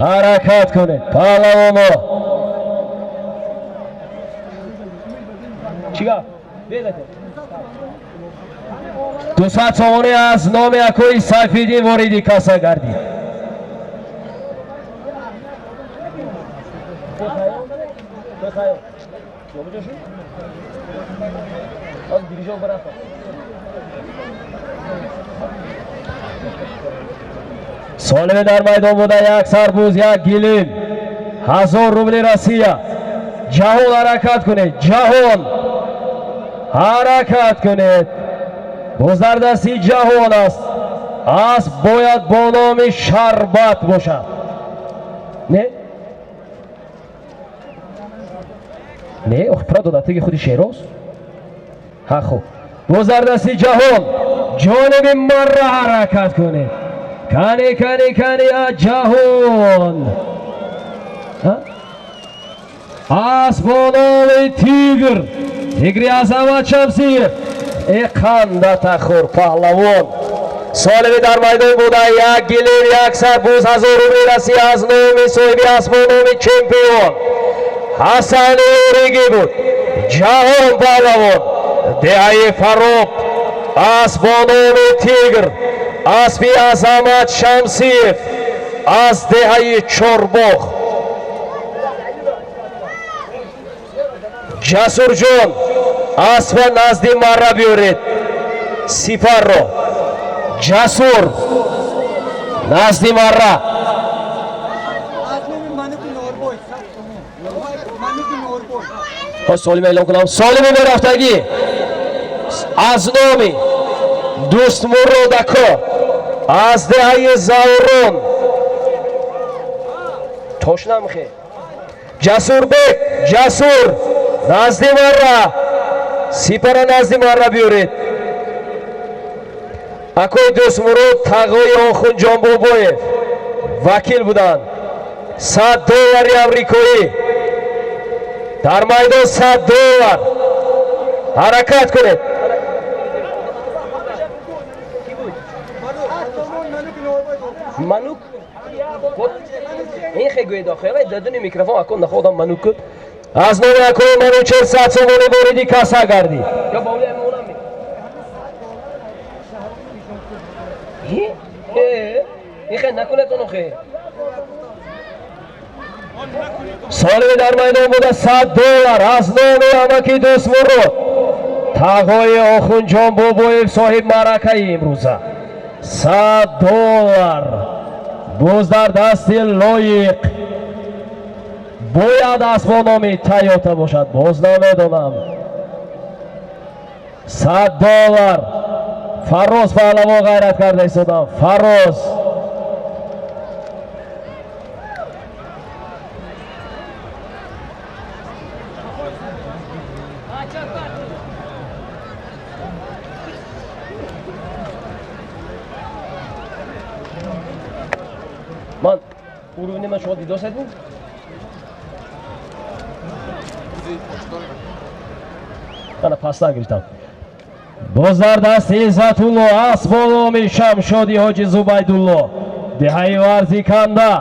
Ҳаракат кунед, паҳлавоно. Чӣ гап? 200 сомонӣ аз номи акои Сайфиддин вориди касса гардид. Солиме дар майдон буда як сарбуз, як гилим, 1000 рубли Россия. Ҷаҳон, ҳаракат кунед, ҷаҳон, ҳаракат кунед. Боз дар дасти ҷаҳон аст. Асп бояд бо номи Шарбат бошад. Не, не, охи пура додатаги худи Шероз. Ҳа, хуб, боз дар дасти ҷаҳон, ҷониби марра ҳаракат кунед. Кани, кани, кани, ҷаҳон. Асп бо номи Тигр, Тигри Азамат Шамсиев. Э, қандатахӯр паҳлавон. Солими дар майдон буда як гилим, як сарбуз, 1000 рубли Россия аз номи соҳиби асп бо номи чемпион Ҳасани Юригӣ буд. Ҷаҳон паҳлавон, деҳаи Фароб, асп бо номи Тигр, аспи Азамат Шамсиев аз деҳаи Чорбоғ. Ҷасурҷон, аспа назди марра биёред, сипарро. Ҷасур, назди марра. Солима эълон кунам. Солими мерафтагӣ аз номи Дӯстмуродако аз деҳаи Заврон. Тошнамхе. Ҷасурбек, Ҷасур, назди марра, сипара назди марра биёред. Акои Дӯстмурод Тағои Охунҷонбобоев вакил буданд. 100 доллари амрикоӣ дар майдон, 100 доллар. Ҳаракат кунед. Манук, ин хе гӯед охе, вай дадуни микрофон акон находам. Манук, аз номи акои Манучер 100 сомонӣ вориди касса гардид. Ё бовли амонам, ин хе накунед охе. Солими дар майдон буда 100 доллар аз номи амаки Дӯстмурод Тағои Охунҷон Бобоев, соҳиб маъракаи имрӯза. 100 доллар. Боз дар дасти лоиқ бояд асп бо номи Тойота бошад, боз намедонам. 100 доллар. Фарроз паҳлавон ғайрат карда истодам. Фарроз, ман уровни ман шумо дидосед? Мана пастан гирифтам. Боз дар дасти Иззатулло асп бо номи Шамшоди Ҳоҷи Зубайдулло, деҳаи Варзиканда.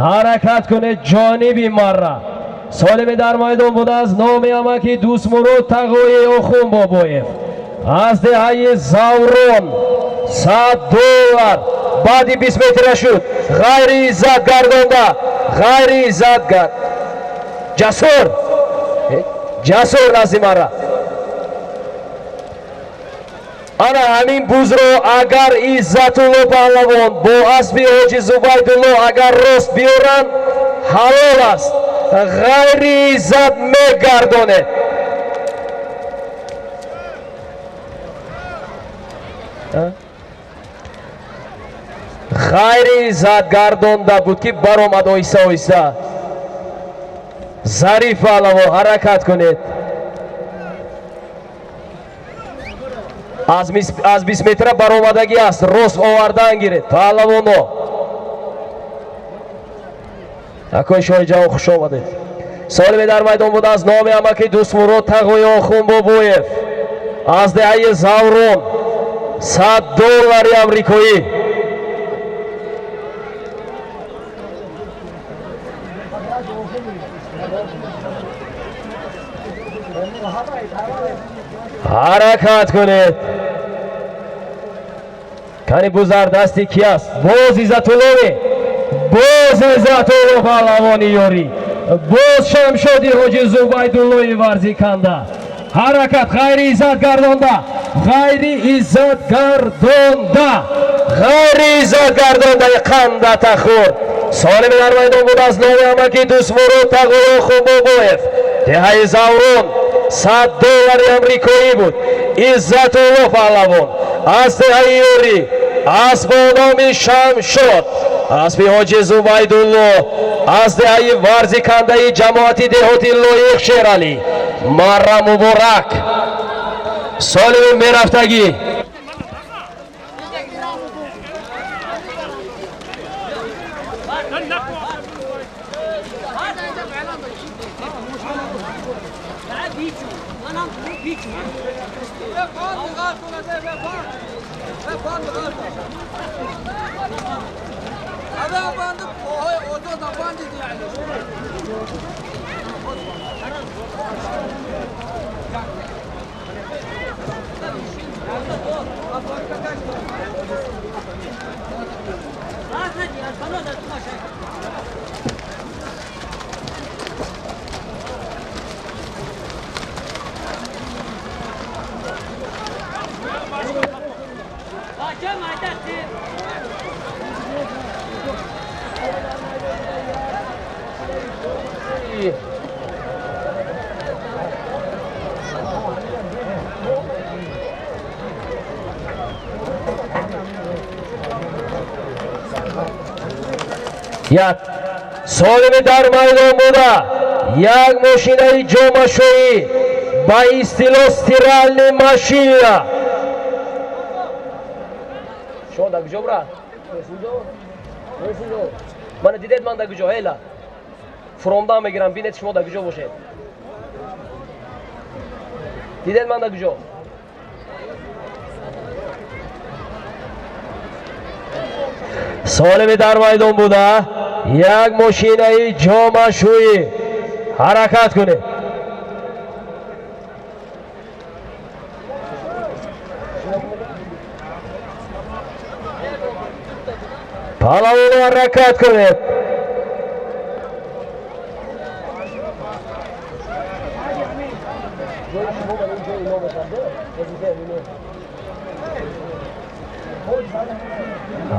Ҳаракат кунед ҷониби марра. Солими дар майдон буда аз номи амаки Дӯстмурод Тағои Охун Бобоев аз деҳаи Заврон, 100 доллар. Баъди 20 метра шуд, ғайри иззат гардонда, ғайри иззат гард. Ҷасур, Ҷасур, назди мара. Ана ҳамин бузро агар Иззатулло паҳлавон бо аспи Ҳоҷи Зубайдулло агар рост биёранд, ҳалол аст. Ғайри иззат мегардонед. Ғайри иззат гардонда буд, ки баромад оҳиста оҳиста. Зариф паҳлавон, ҳаракат кунед. Аз 20 метра баромадагӣ аст, рост овардан гиред паҳлавоно. Акои шоҳи ҷавон, хуш омадед. Солиме дар майдон буда аз номи амаки Дӯстмурод Тағои Охунбобоев аз деҳаи Заврон 100 доллари амрикоӣ. Ҳаракат кунед. Кани бузар дасти ки аст? Боз Иззатуллови, боз Иззатулло паҳлавони ёрӣ, боз Шамшоди Ҳоҷи Зубайдуллои варзиканда. Ҳаракат, ғайри иззат гардонда, ғайри иззат гардонда, ғайри иззат гардондаи қандатахӯр. Солими дар майдон буд аз номи амаки Дӯстмурод Тағои Охунбобоев деҳаи Заврон 100 доллари амрикоӣ буд. Иззатулло паҳлавон аз деҳаи Ёрӣ, асп бо номи Шамшод, аспи Ҳоҷи Зубайдулло аз деҳаи варзикандаи ҷамоати деҳоти Лоиқ Шералӣ. Марра муборак. Солими мерафтагӣ. Як солими дар майдон буда як мошинаи ҷомашӯӣ, ба истилоҳ стиральный машина. Шумо дар куҷо, брат? Мана дидед ман дар куҷо? Ҳела фуромдан мегирам, бинед шумо дар куҷо бошед. Дидед ман дар куҷо? Солими дар майдон буда як мошинаи ҷомашӯӣ. Ҳаракат кунед. Паҳлавоно, ҳаракат кунед.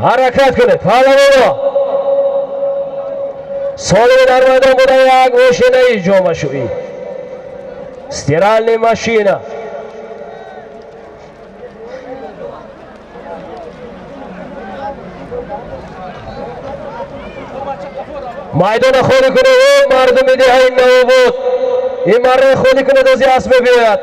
Ҳаракат кунед паҳлавоно. Солими дар майдон буда як мошинаи ҷомашӯӣ, стиральный машина. Майдона холӣ кунед, эй мардуми деҳаи Навобод, ин марра холӣ кунед, ози асп мебиёяд.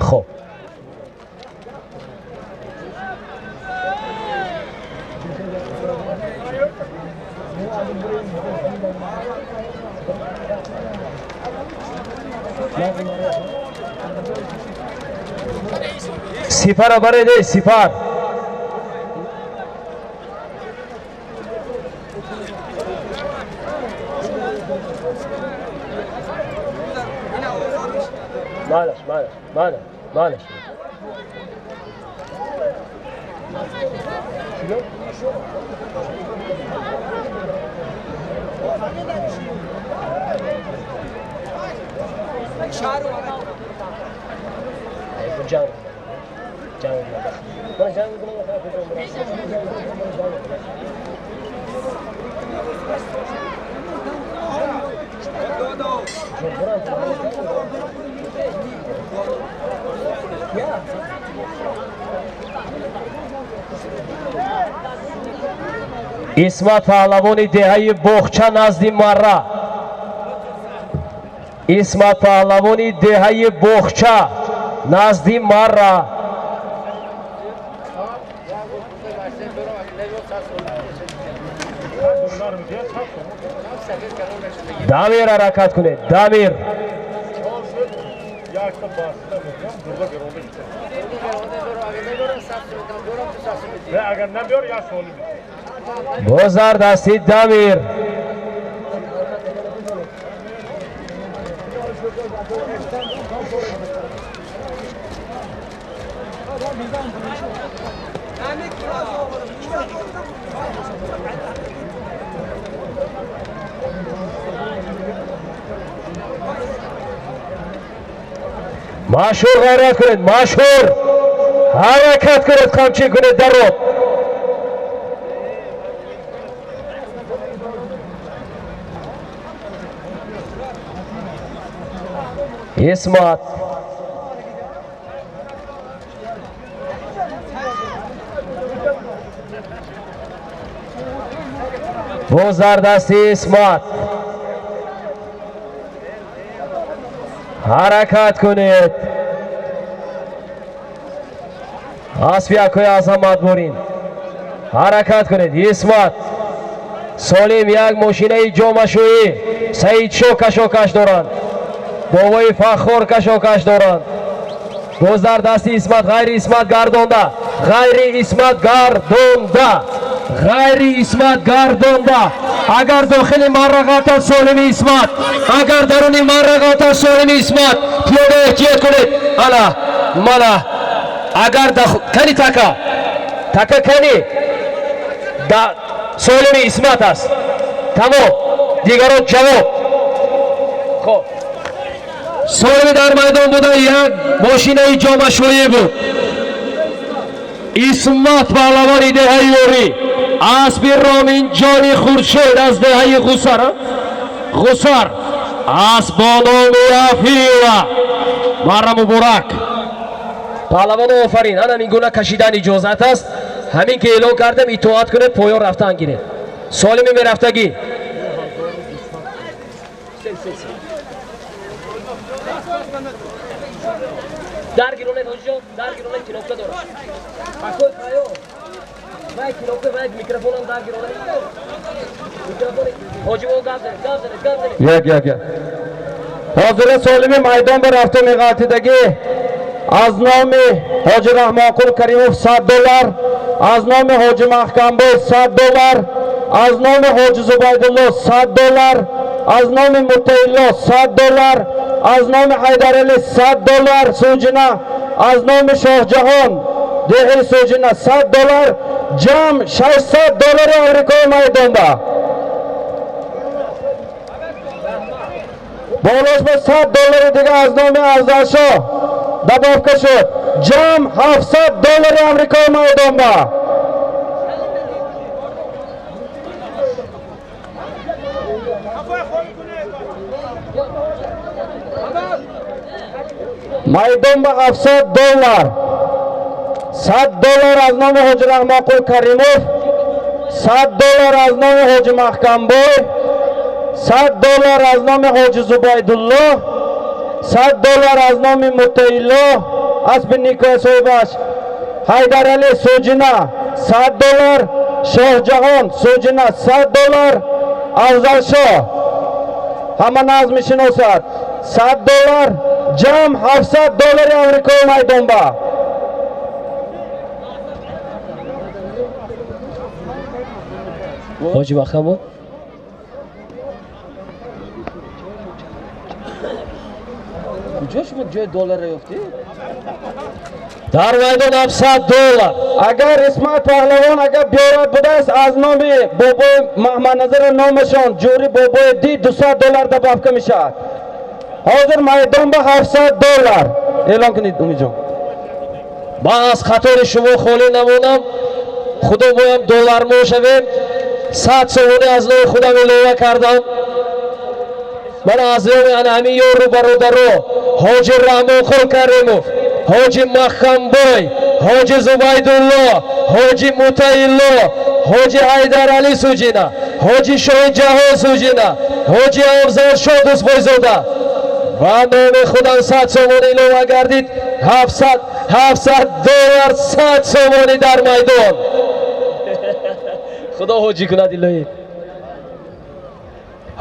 Хоб, сипара баред, эй сипар. Малаш, малаш, малаш, малаш. Исмат паҳлавони деҳаи Боғча назди Марра. Исмат паҳлавони деҳаи Боғча назди Марра. Дамир ҳаракат кунед. Дамир. Боз дар дасти Дамир. Машҳур ғайрат кунед, машҳур ҳаракат кунед, қамчӣ кунед дар роб. Исмат. Боз дар дасти Исмат. Ҳаракат кунед. Асби якои Азамат бурин. Ҳаракат кунед. Исмат. Солим як мошинаи ҷомашӯӣ. Саидшо кашокаш доранд. Бобои Фаххор кашокаш доранд. Боз дар дасти Исмат, ғайри Исмат гардонда. Ғайри Исмат гардонда. Ғайри Исмат гардонда. Агар дохили марра ғалтад Солими Исмат. Агар даруни марра ғалтад Солими Исмат. Пиёда эҳтиёт кунед. Ана, мана. Агар кани така. Така кани. Да Солими Исмат аст. Тамом. Дигарон ҷавоб. Хоб. Солими дар майдон буда як мошинаи ҷомашӯӣ буд. Исмат паҳлавони деҳаи Ёрӣ. Асби Роминҷони Хуршед аз деҳаи Ғусар. Ғусар. Асб бо номи Афила. Марра муборак. Паҳлавоно офарин. Ана ин гуна кашидан иҷозат аст. Ҳамин ки эълон кардем, итоат кунед, поён рафтан гиред. Солими мерафтагӣ. Дар гиронед ҳоҷиҷон, дар гиронед, кнопка дорад. Акой паё. Вай кнопка, вай микрофонам дар гиронед. Микрофон ҳоҷи мо гап занед, гап занед, гап занед. Як, як, як. Ҳозира Солими майдон ба рафта меғалтидагӣ аз номи ҳоҷи Раҳмонқул Каримов $100, аз номи ҳоҷи Маҳкамбой $100, аз номи ҳоҷи Зубайдулло $100, аз номи Муттаилло $100, аз номи Ҳайдарали $100 Суҷина, аз номи Шоҳҷаҳон деҳи Суҷина $100, ҷамъ $600 Амрикои майдонба. Болош ба $100 дига аз номи Афзалшоҳ добавка шуд. Ҷамъ $700 Амрикои майдонба. Майдон ба $700. $100 аз номи ҳоҷи Раҳмонқул Каримов, $100 аз номи ҳоҷи Маҳкамбой, $100 аз номи ҳоҷи Зубайдулло, $100 аз номи Муттаилло, асби Никоя соҳибаш, Ҳайдарали Суҷина $100, Шоҳҷаҳон Суҷина $100, Афзалшоҳ ҳама нағз мешиносад $100, ҷамъ $700 Амрикои майдонба. Ҳоҷи Маҳкамбой. Куҷо шумо ҷои долларро ёфтед? Дар майдон $700. Агар Исмат паҳлавон агар биёрад будааст аз номи бобои Маҳмадназар номашон ҷӯри бобои ди $200 добавка мешавад. Ҳозир майдон ба $700 эълон кунед Умидҷон. Ман аз қатори шумо холӣ намонам. Худо боям доллармо шавем. 100 сомонӣ аз номи худам илова кардам. Ман аз номи ана ҳамин ёру бародаро ҳоҷи Раҳмонқул Каримов, ҳоҷи Маҳкамбой, ҳоҷи Зубайдулло, ҳоҷи Мутаилло, Ҳоҷи Ҳайдаралӣ Суҷина, Ҳоҷи Шоҳи Ҷаҳон Суҷина, Ҳоҷи Афзалшоҳ Дӯстбойзода ва номи худам 100 сомонӣ илова гардид. 700 доллар 100 сомонӣ дар майдон. Худо ҳоҷӣ кунад илоҳӣ.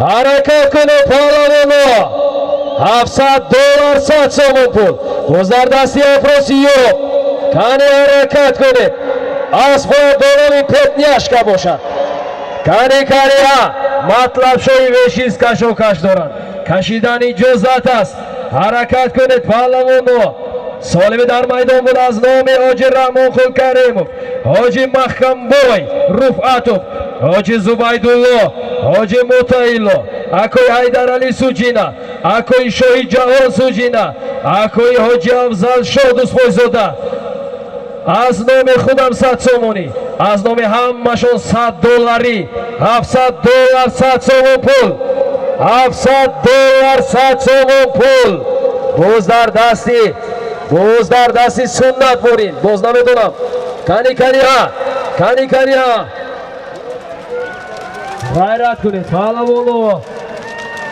Ҳаракат кунед паҳлавоно. 700 доллар 100 сомон пул. Боз дар дасти Афросиёб. Кани ҳаракат кунед. Асп бояд бо номи Петняшка бошад. Кани кариҳа матлабшои вешиз кашокаш доранд. Кашидан иҷозат аст. Ҳаракат кунед паҳлавоно. Солими дар майдон буд аз номи Ҳоҷи Раҳмонқул Каримов, Ҳоҷи Маҳкамбой Руфъатов, Ҳоҷи Зубайдулло, Ҳоҷи Мутаилло, акои Ҳайдаралӣ Суҷина, акои Шоҳи Ҷаҳон Суҷина, акои Ҳоҷи Афзалшоҳ Дӯстбойзода. Аз номи худам 100 сомонӣ, аз номи ҳамашон 100 долларӣ. 700 доллар 100 сомон пул. 700 доллар 100 сомон пул. Боз дар дасти, боз дар дасти Суннат борин. Боз намедонам. Кани кариҳа, кани кариҳа. Ғайрат кунед паҳлавоно.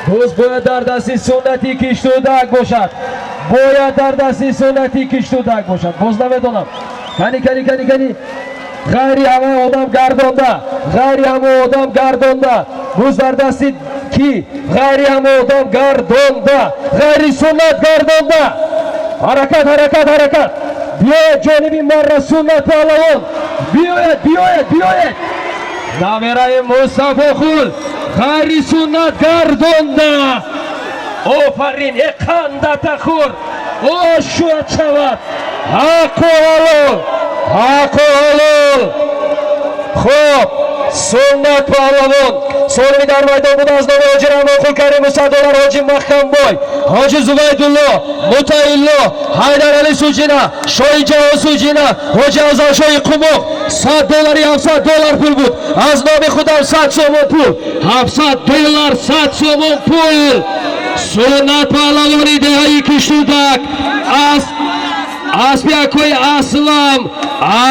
Боз бояд дар дасти Суннати Киштудак бошад. Бояд дар дасти Суннати Киштудак бошад. Боз намедонам. Кани кани кани кани. Ғайри ҳама одам гардонда, ғайри ҳама одам гардонда. Боз дар дасти ки? Ғайри ҳама одам гардонда, ғайри Суннат гардонда. Ҳаракат, ҳаракат, ҳаракат. Биёяд ҷониби марра Суннат паҳлавон. Биёяд, биёяд, биёяд. Намераи Мустафохул ғайри Суннат гардонда. Офарин, э қандата хӯр. О шуад шавад. Ҳаққу ҳалол, ҳаққу ҳалол. Хуб, Суннат паҳлавон солими дар майдон буд аз номи Ҳоҷи Раҳмонқул Каримов 100 доллар, Ҳоҷи Маҳкамбой, Ҳоҷи Зубайдулло, Мутаилло, Ҳайдаралӣ Суҷина, Шоҳи Ҷаҳон Суҷина, Ҳоҷи Афзалшоҳи Қумоқ. 100 доллари 700 доллар пул буд. Аз номи худам 100 сомон пул. 700 доллар 100 сомон пул. Суннат паҳлавони деҳаи Киштудак аз аспи акои Аслам,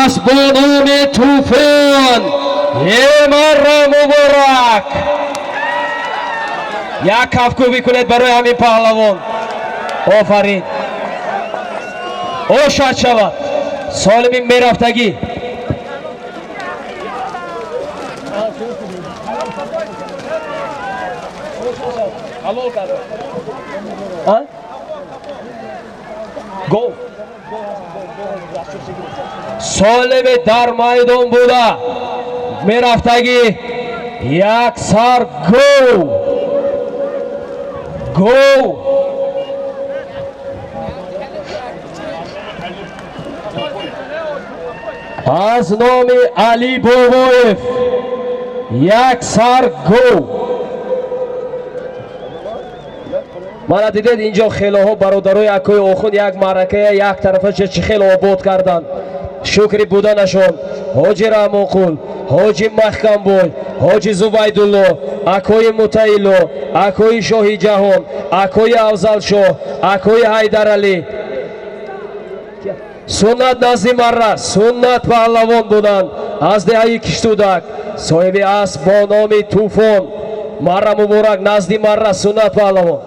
асп бо номи Тӯфон. Марра муборак. Як кафкӯбӣ кунед барои ҳамин паҳлавон. Офарин. Ошад шавад. Солими мерафтагӣ. Гол. Солими дар майдон буда мерафтагӣ як сар гол. Гол. Аз номи Али Бобоев як сар гол. Мана дидед инҷо хелоҳо бародарои акои Охун як маъракая як тарафаша чӣ хел обод карданд. Шукри буданашон Ҳоҷи Раҳмонқул, Ҳоҷи Маҳкамбой, Ҳоҷи Зубайдулло, акои Мутаилло, акои Шоҳи Ҷаҳон, акои Афзалшоҳ, акои Ҳайдаралӣ. Суннат назди марра Суннат паҳлавон буданд аз деҳаи Киштудак, соҳиби асп бо номи Тӯфон. Марра муборак, назди марра Суннат паҳлавон.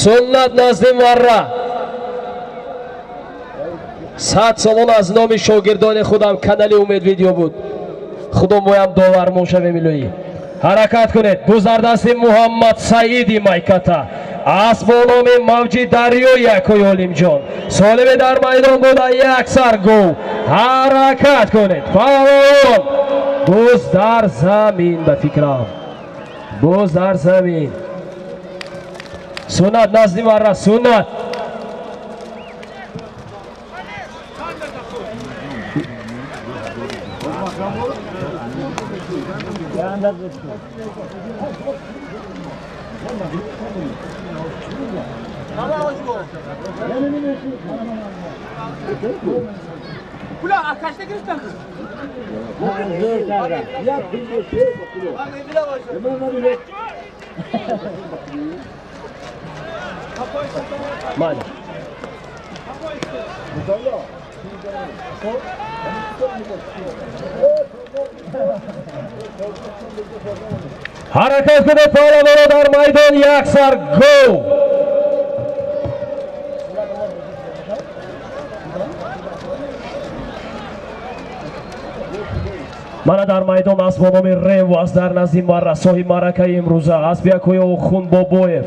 Суннат назди марра 100 сомон аз номи шогирдони худам канали Умед видео буд. Худо моям довар мошавем илоҳӣ. Ҳаракат кунед. Боз дар дасти Муҳаммад Саиди Майката, асп бо номи Мавҷи Дарёи акои Олимҷон. Солими дар майдон буда як сар гол. Ҳаракат кунед паҳлавон. Боз дар замин ба фикрам. Боз дар замин. Суннат назди марра Суннат. Мана. Ҳаракат кунед паҳлавонҳо дар майдон, як сар гов. Мана дар майдон асп бо номи Рево аст дар назди соҳиби маъракаи имрӯза, аспи акои Охун Бобоев.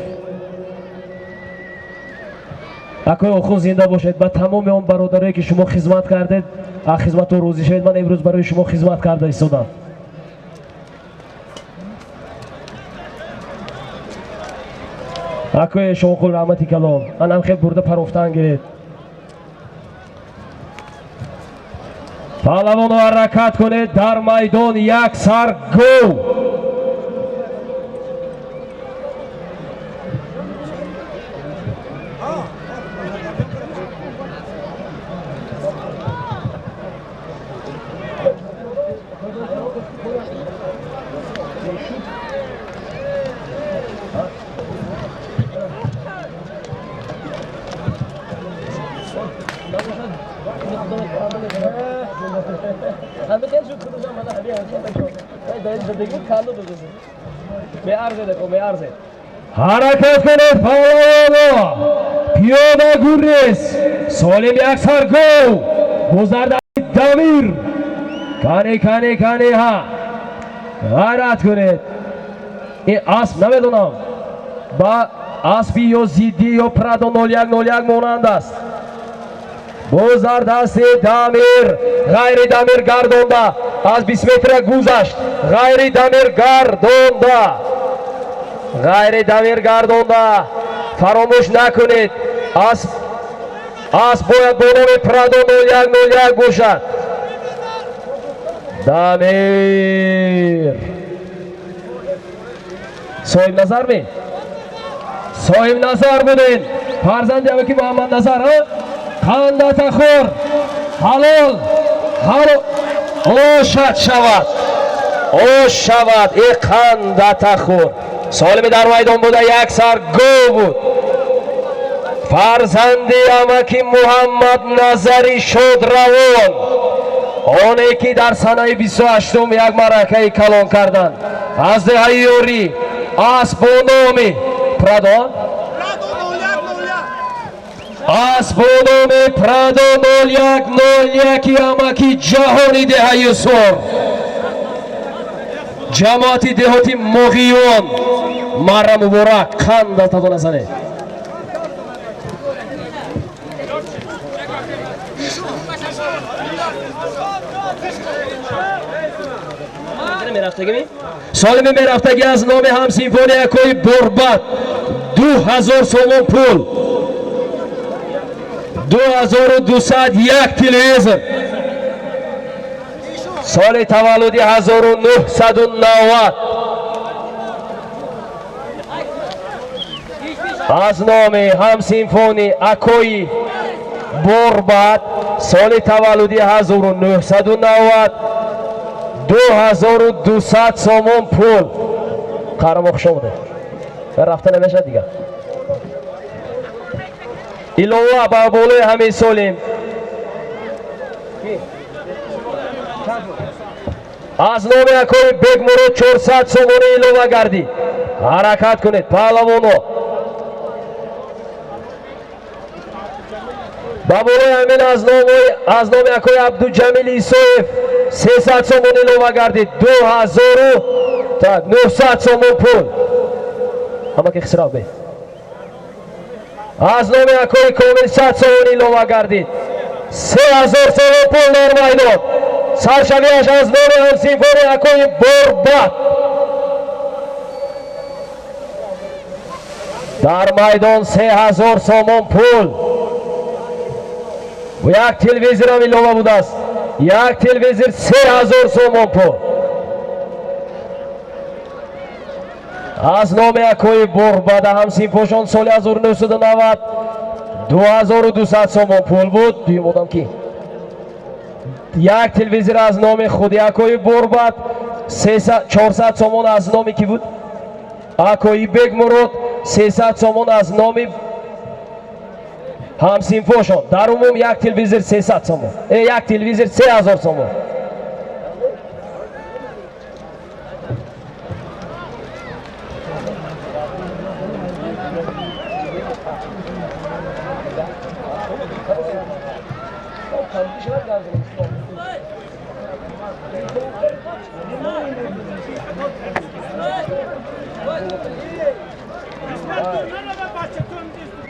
Акои Охун, зинда бошед. Ба тамоми он бародарое ки шумо хизмат кардед, аз хизматҳо розӣ шавед. Ман имрӯз барои шумо хизмат карда истодам. Акои Шоҳқул, раҳмати калон. Анам хел бурда парофтан гиред. Паҳлавонҳо, ҳаракат кунед дар майдон, як сар гов. Ҳаракат кунед паҳлавонҳо, пиёда гурез, солим, як сар гов. Бозарда Дамир, кани, кани, кани, ҳа, ғайрат кунед. Ин асп намедонам ба аспи ё зиддӣ ё Прадо 0101 монанд аст. Боз дар дасти Дамир, ғайри Дамир гардонда, аз 20 метра гузашт, ғайри Дамир гардонда, ғайри Дамир гардонда. Фаромӯш накунед, асп бояд бо номи Прадо 0101 бошад. Дамир соҳибназар ме? Соҳибназар буден, фарзанди амаки Муҳаммадназар. Қандатахӯр, ҳалол ҳалол ошад шавад, ош шавад. Э, қандатахӯр солими дар майдон буда, як сар гов буд. Фарзанди амаки Муҳаммадназари шодравон, оне ки дар санаи 28-ум як маъракаи калон карданд аз деҳаи Ёрӣ, асп бо номи Прадо, асп бо номи Прадо 0101 амаки ҷаҳони деҳаи Сур, ҷамоати деҳоти Моғиён. Марра муборак, қандататон назанед. Солими мерафтагӣ аз номи ҳамсимфони акои Борбад 2000 сомон пул, 2200, як телевизор. Соли таваллуди 1990, аз номи ҳамсимфони акои Борбад, соли таваллуди 1990, 2200 сомон пул. Қаҳрамо, хуш омадед. Рафта намешад дигар. Илова ба болои ҳамин солим аз номи акои Бекмурод 400 сомонӣ илова гардид. Ҳаракат кунед паҳлавоно. Ба болои ҳамин аз номи акои Абдуҷамил Исоев 300 сомон илова гардид, 2000, так, 900 сомон пул. Ҳамаки Хисрав бе, аз номи акои Комил 100 сомон илова гардид, 3000 сомон пул дар майдон. Саршавиаш аз номи ҳамсинфони акои Борбад. Дар майдон 3000 сомон пул, як телевизорам илова будааст, як телевизор, 3000 сомон пул аз номи акои Борбада ҳамсинфошон, соли 1990, 2200 сомон пул буд. Дуюм одам ки? Як телевизор аз номи худи акои Борбад, 400 сомон аз номи ки буд? Акои Бекмурод, 300 сомон аз номи Ҳамсинфошон дар умум як телевизор 300 сомон, як телевизор 3000 сомон.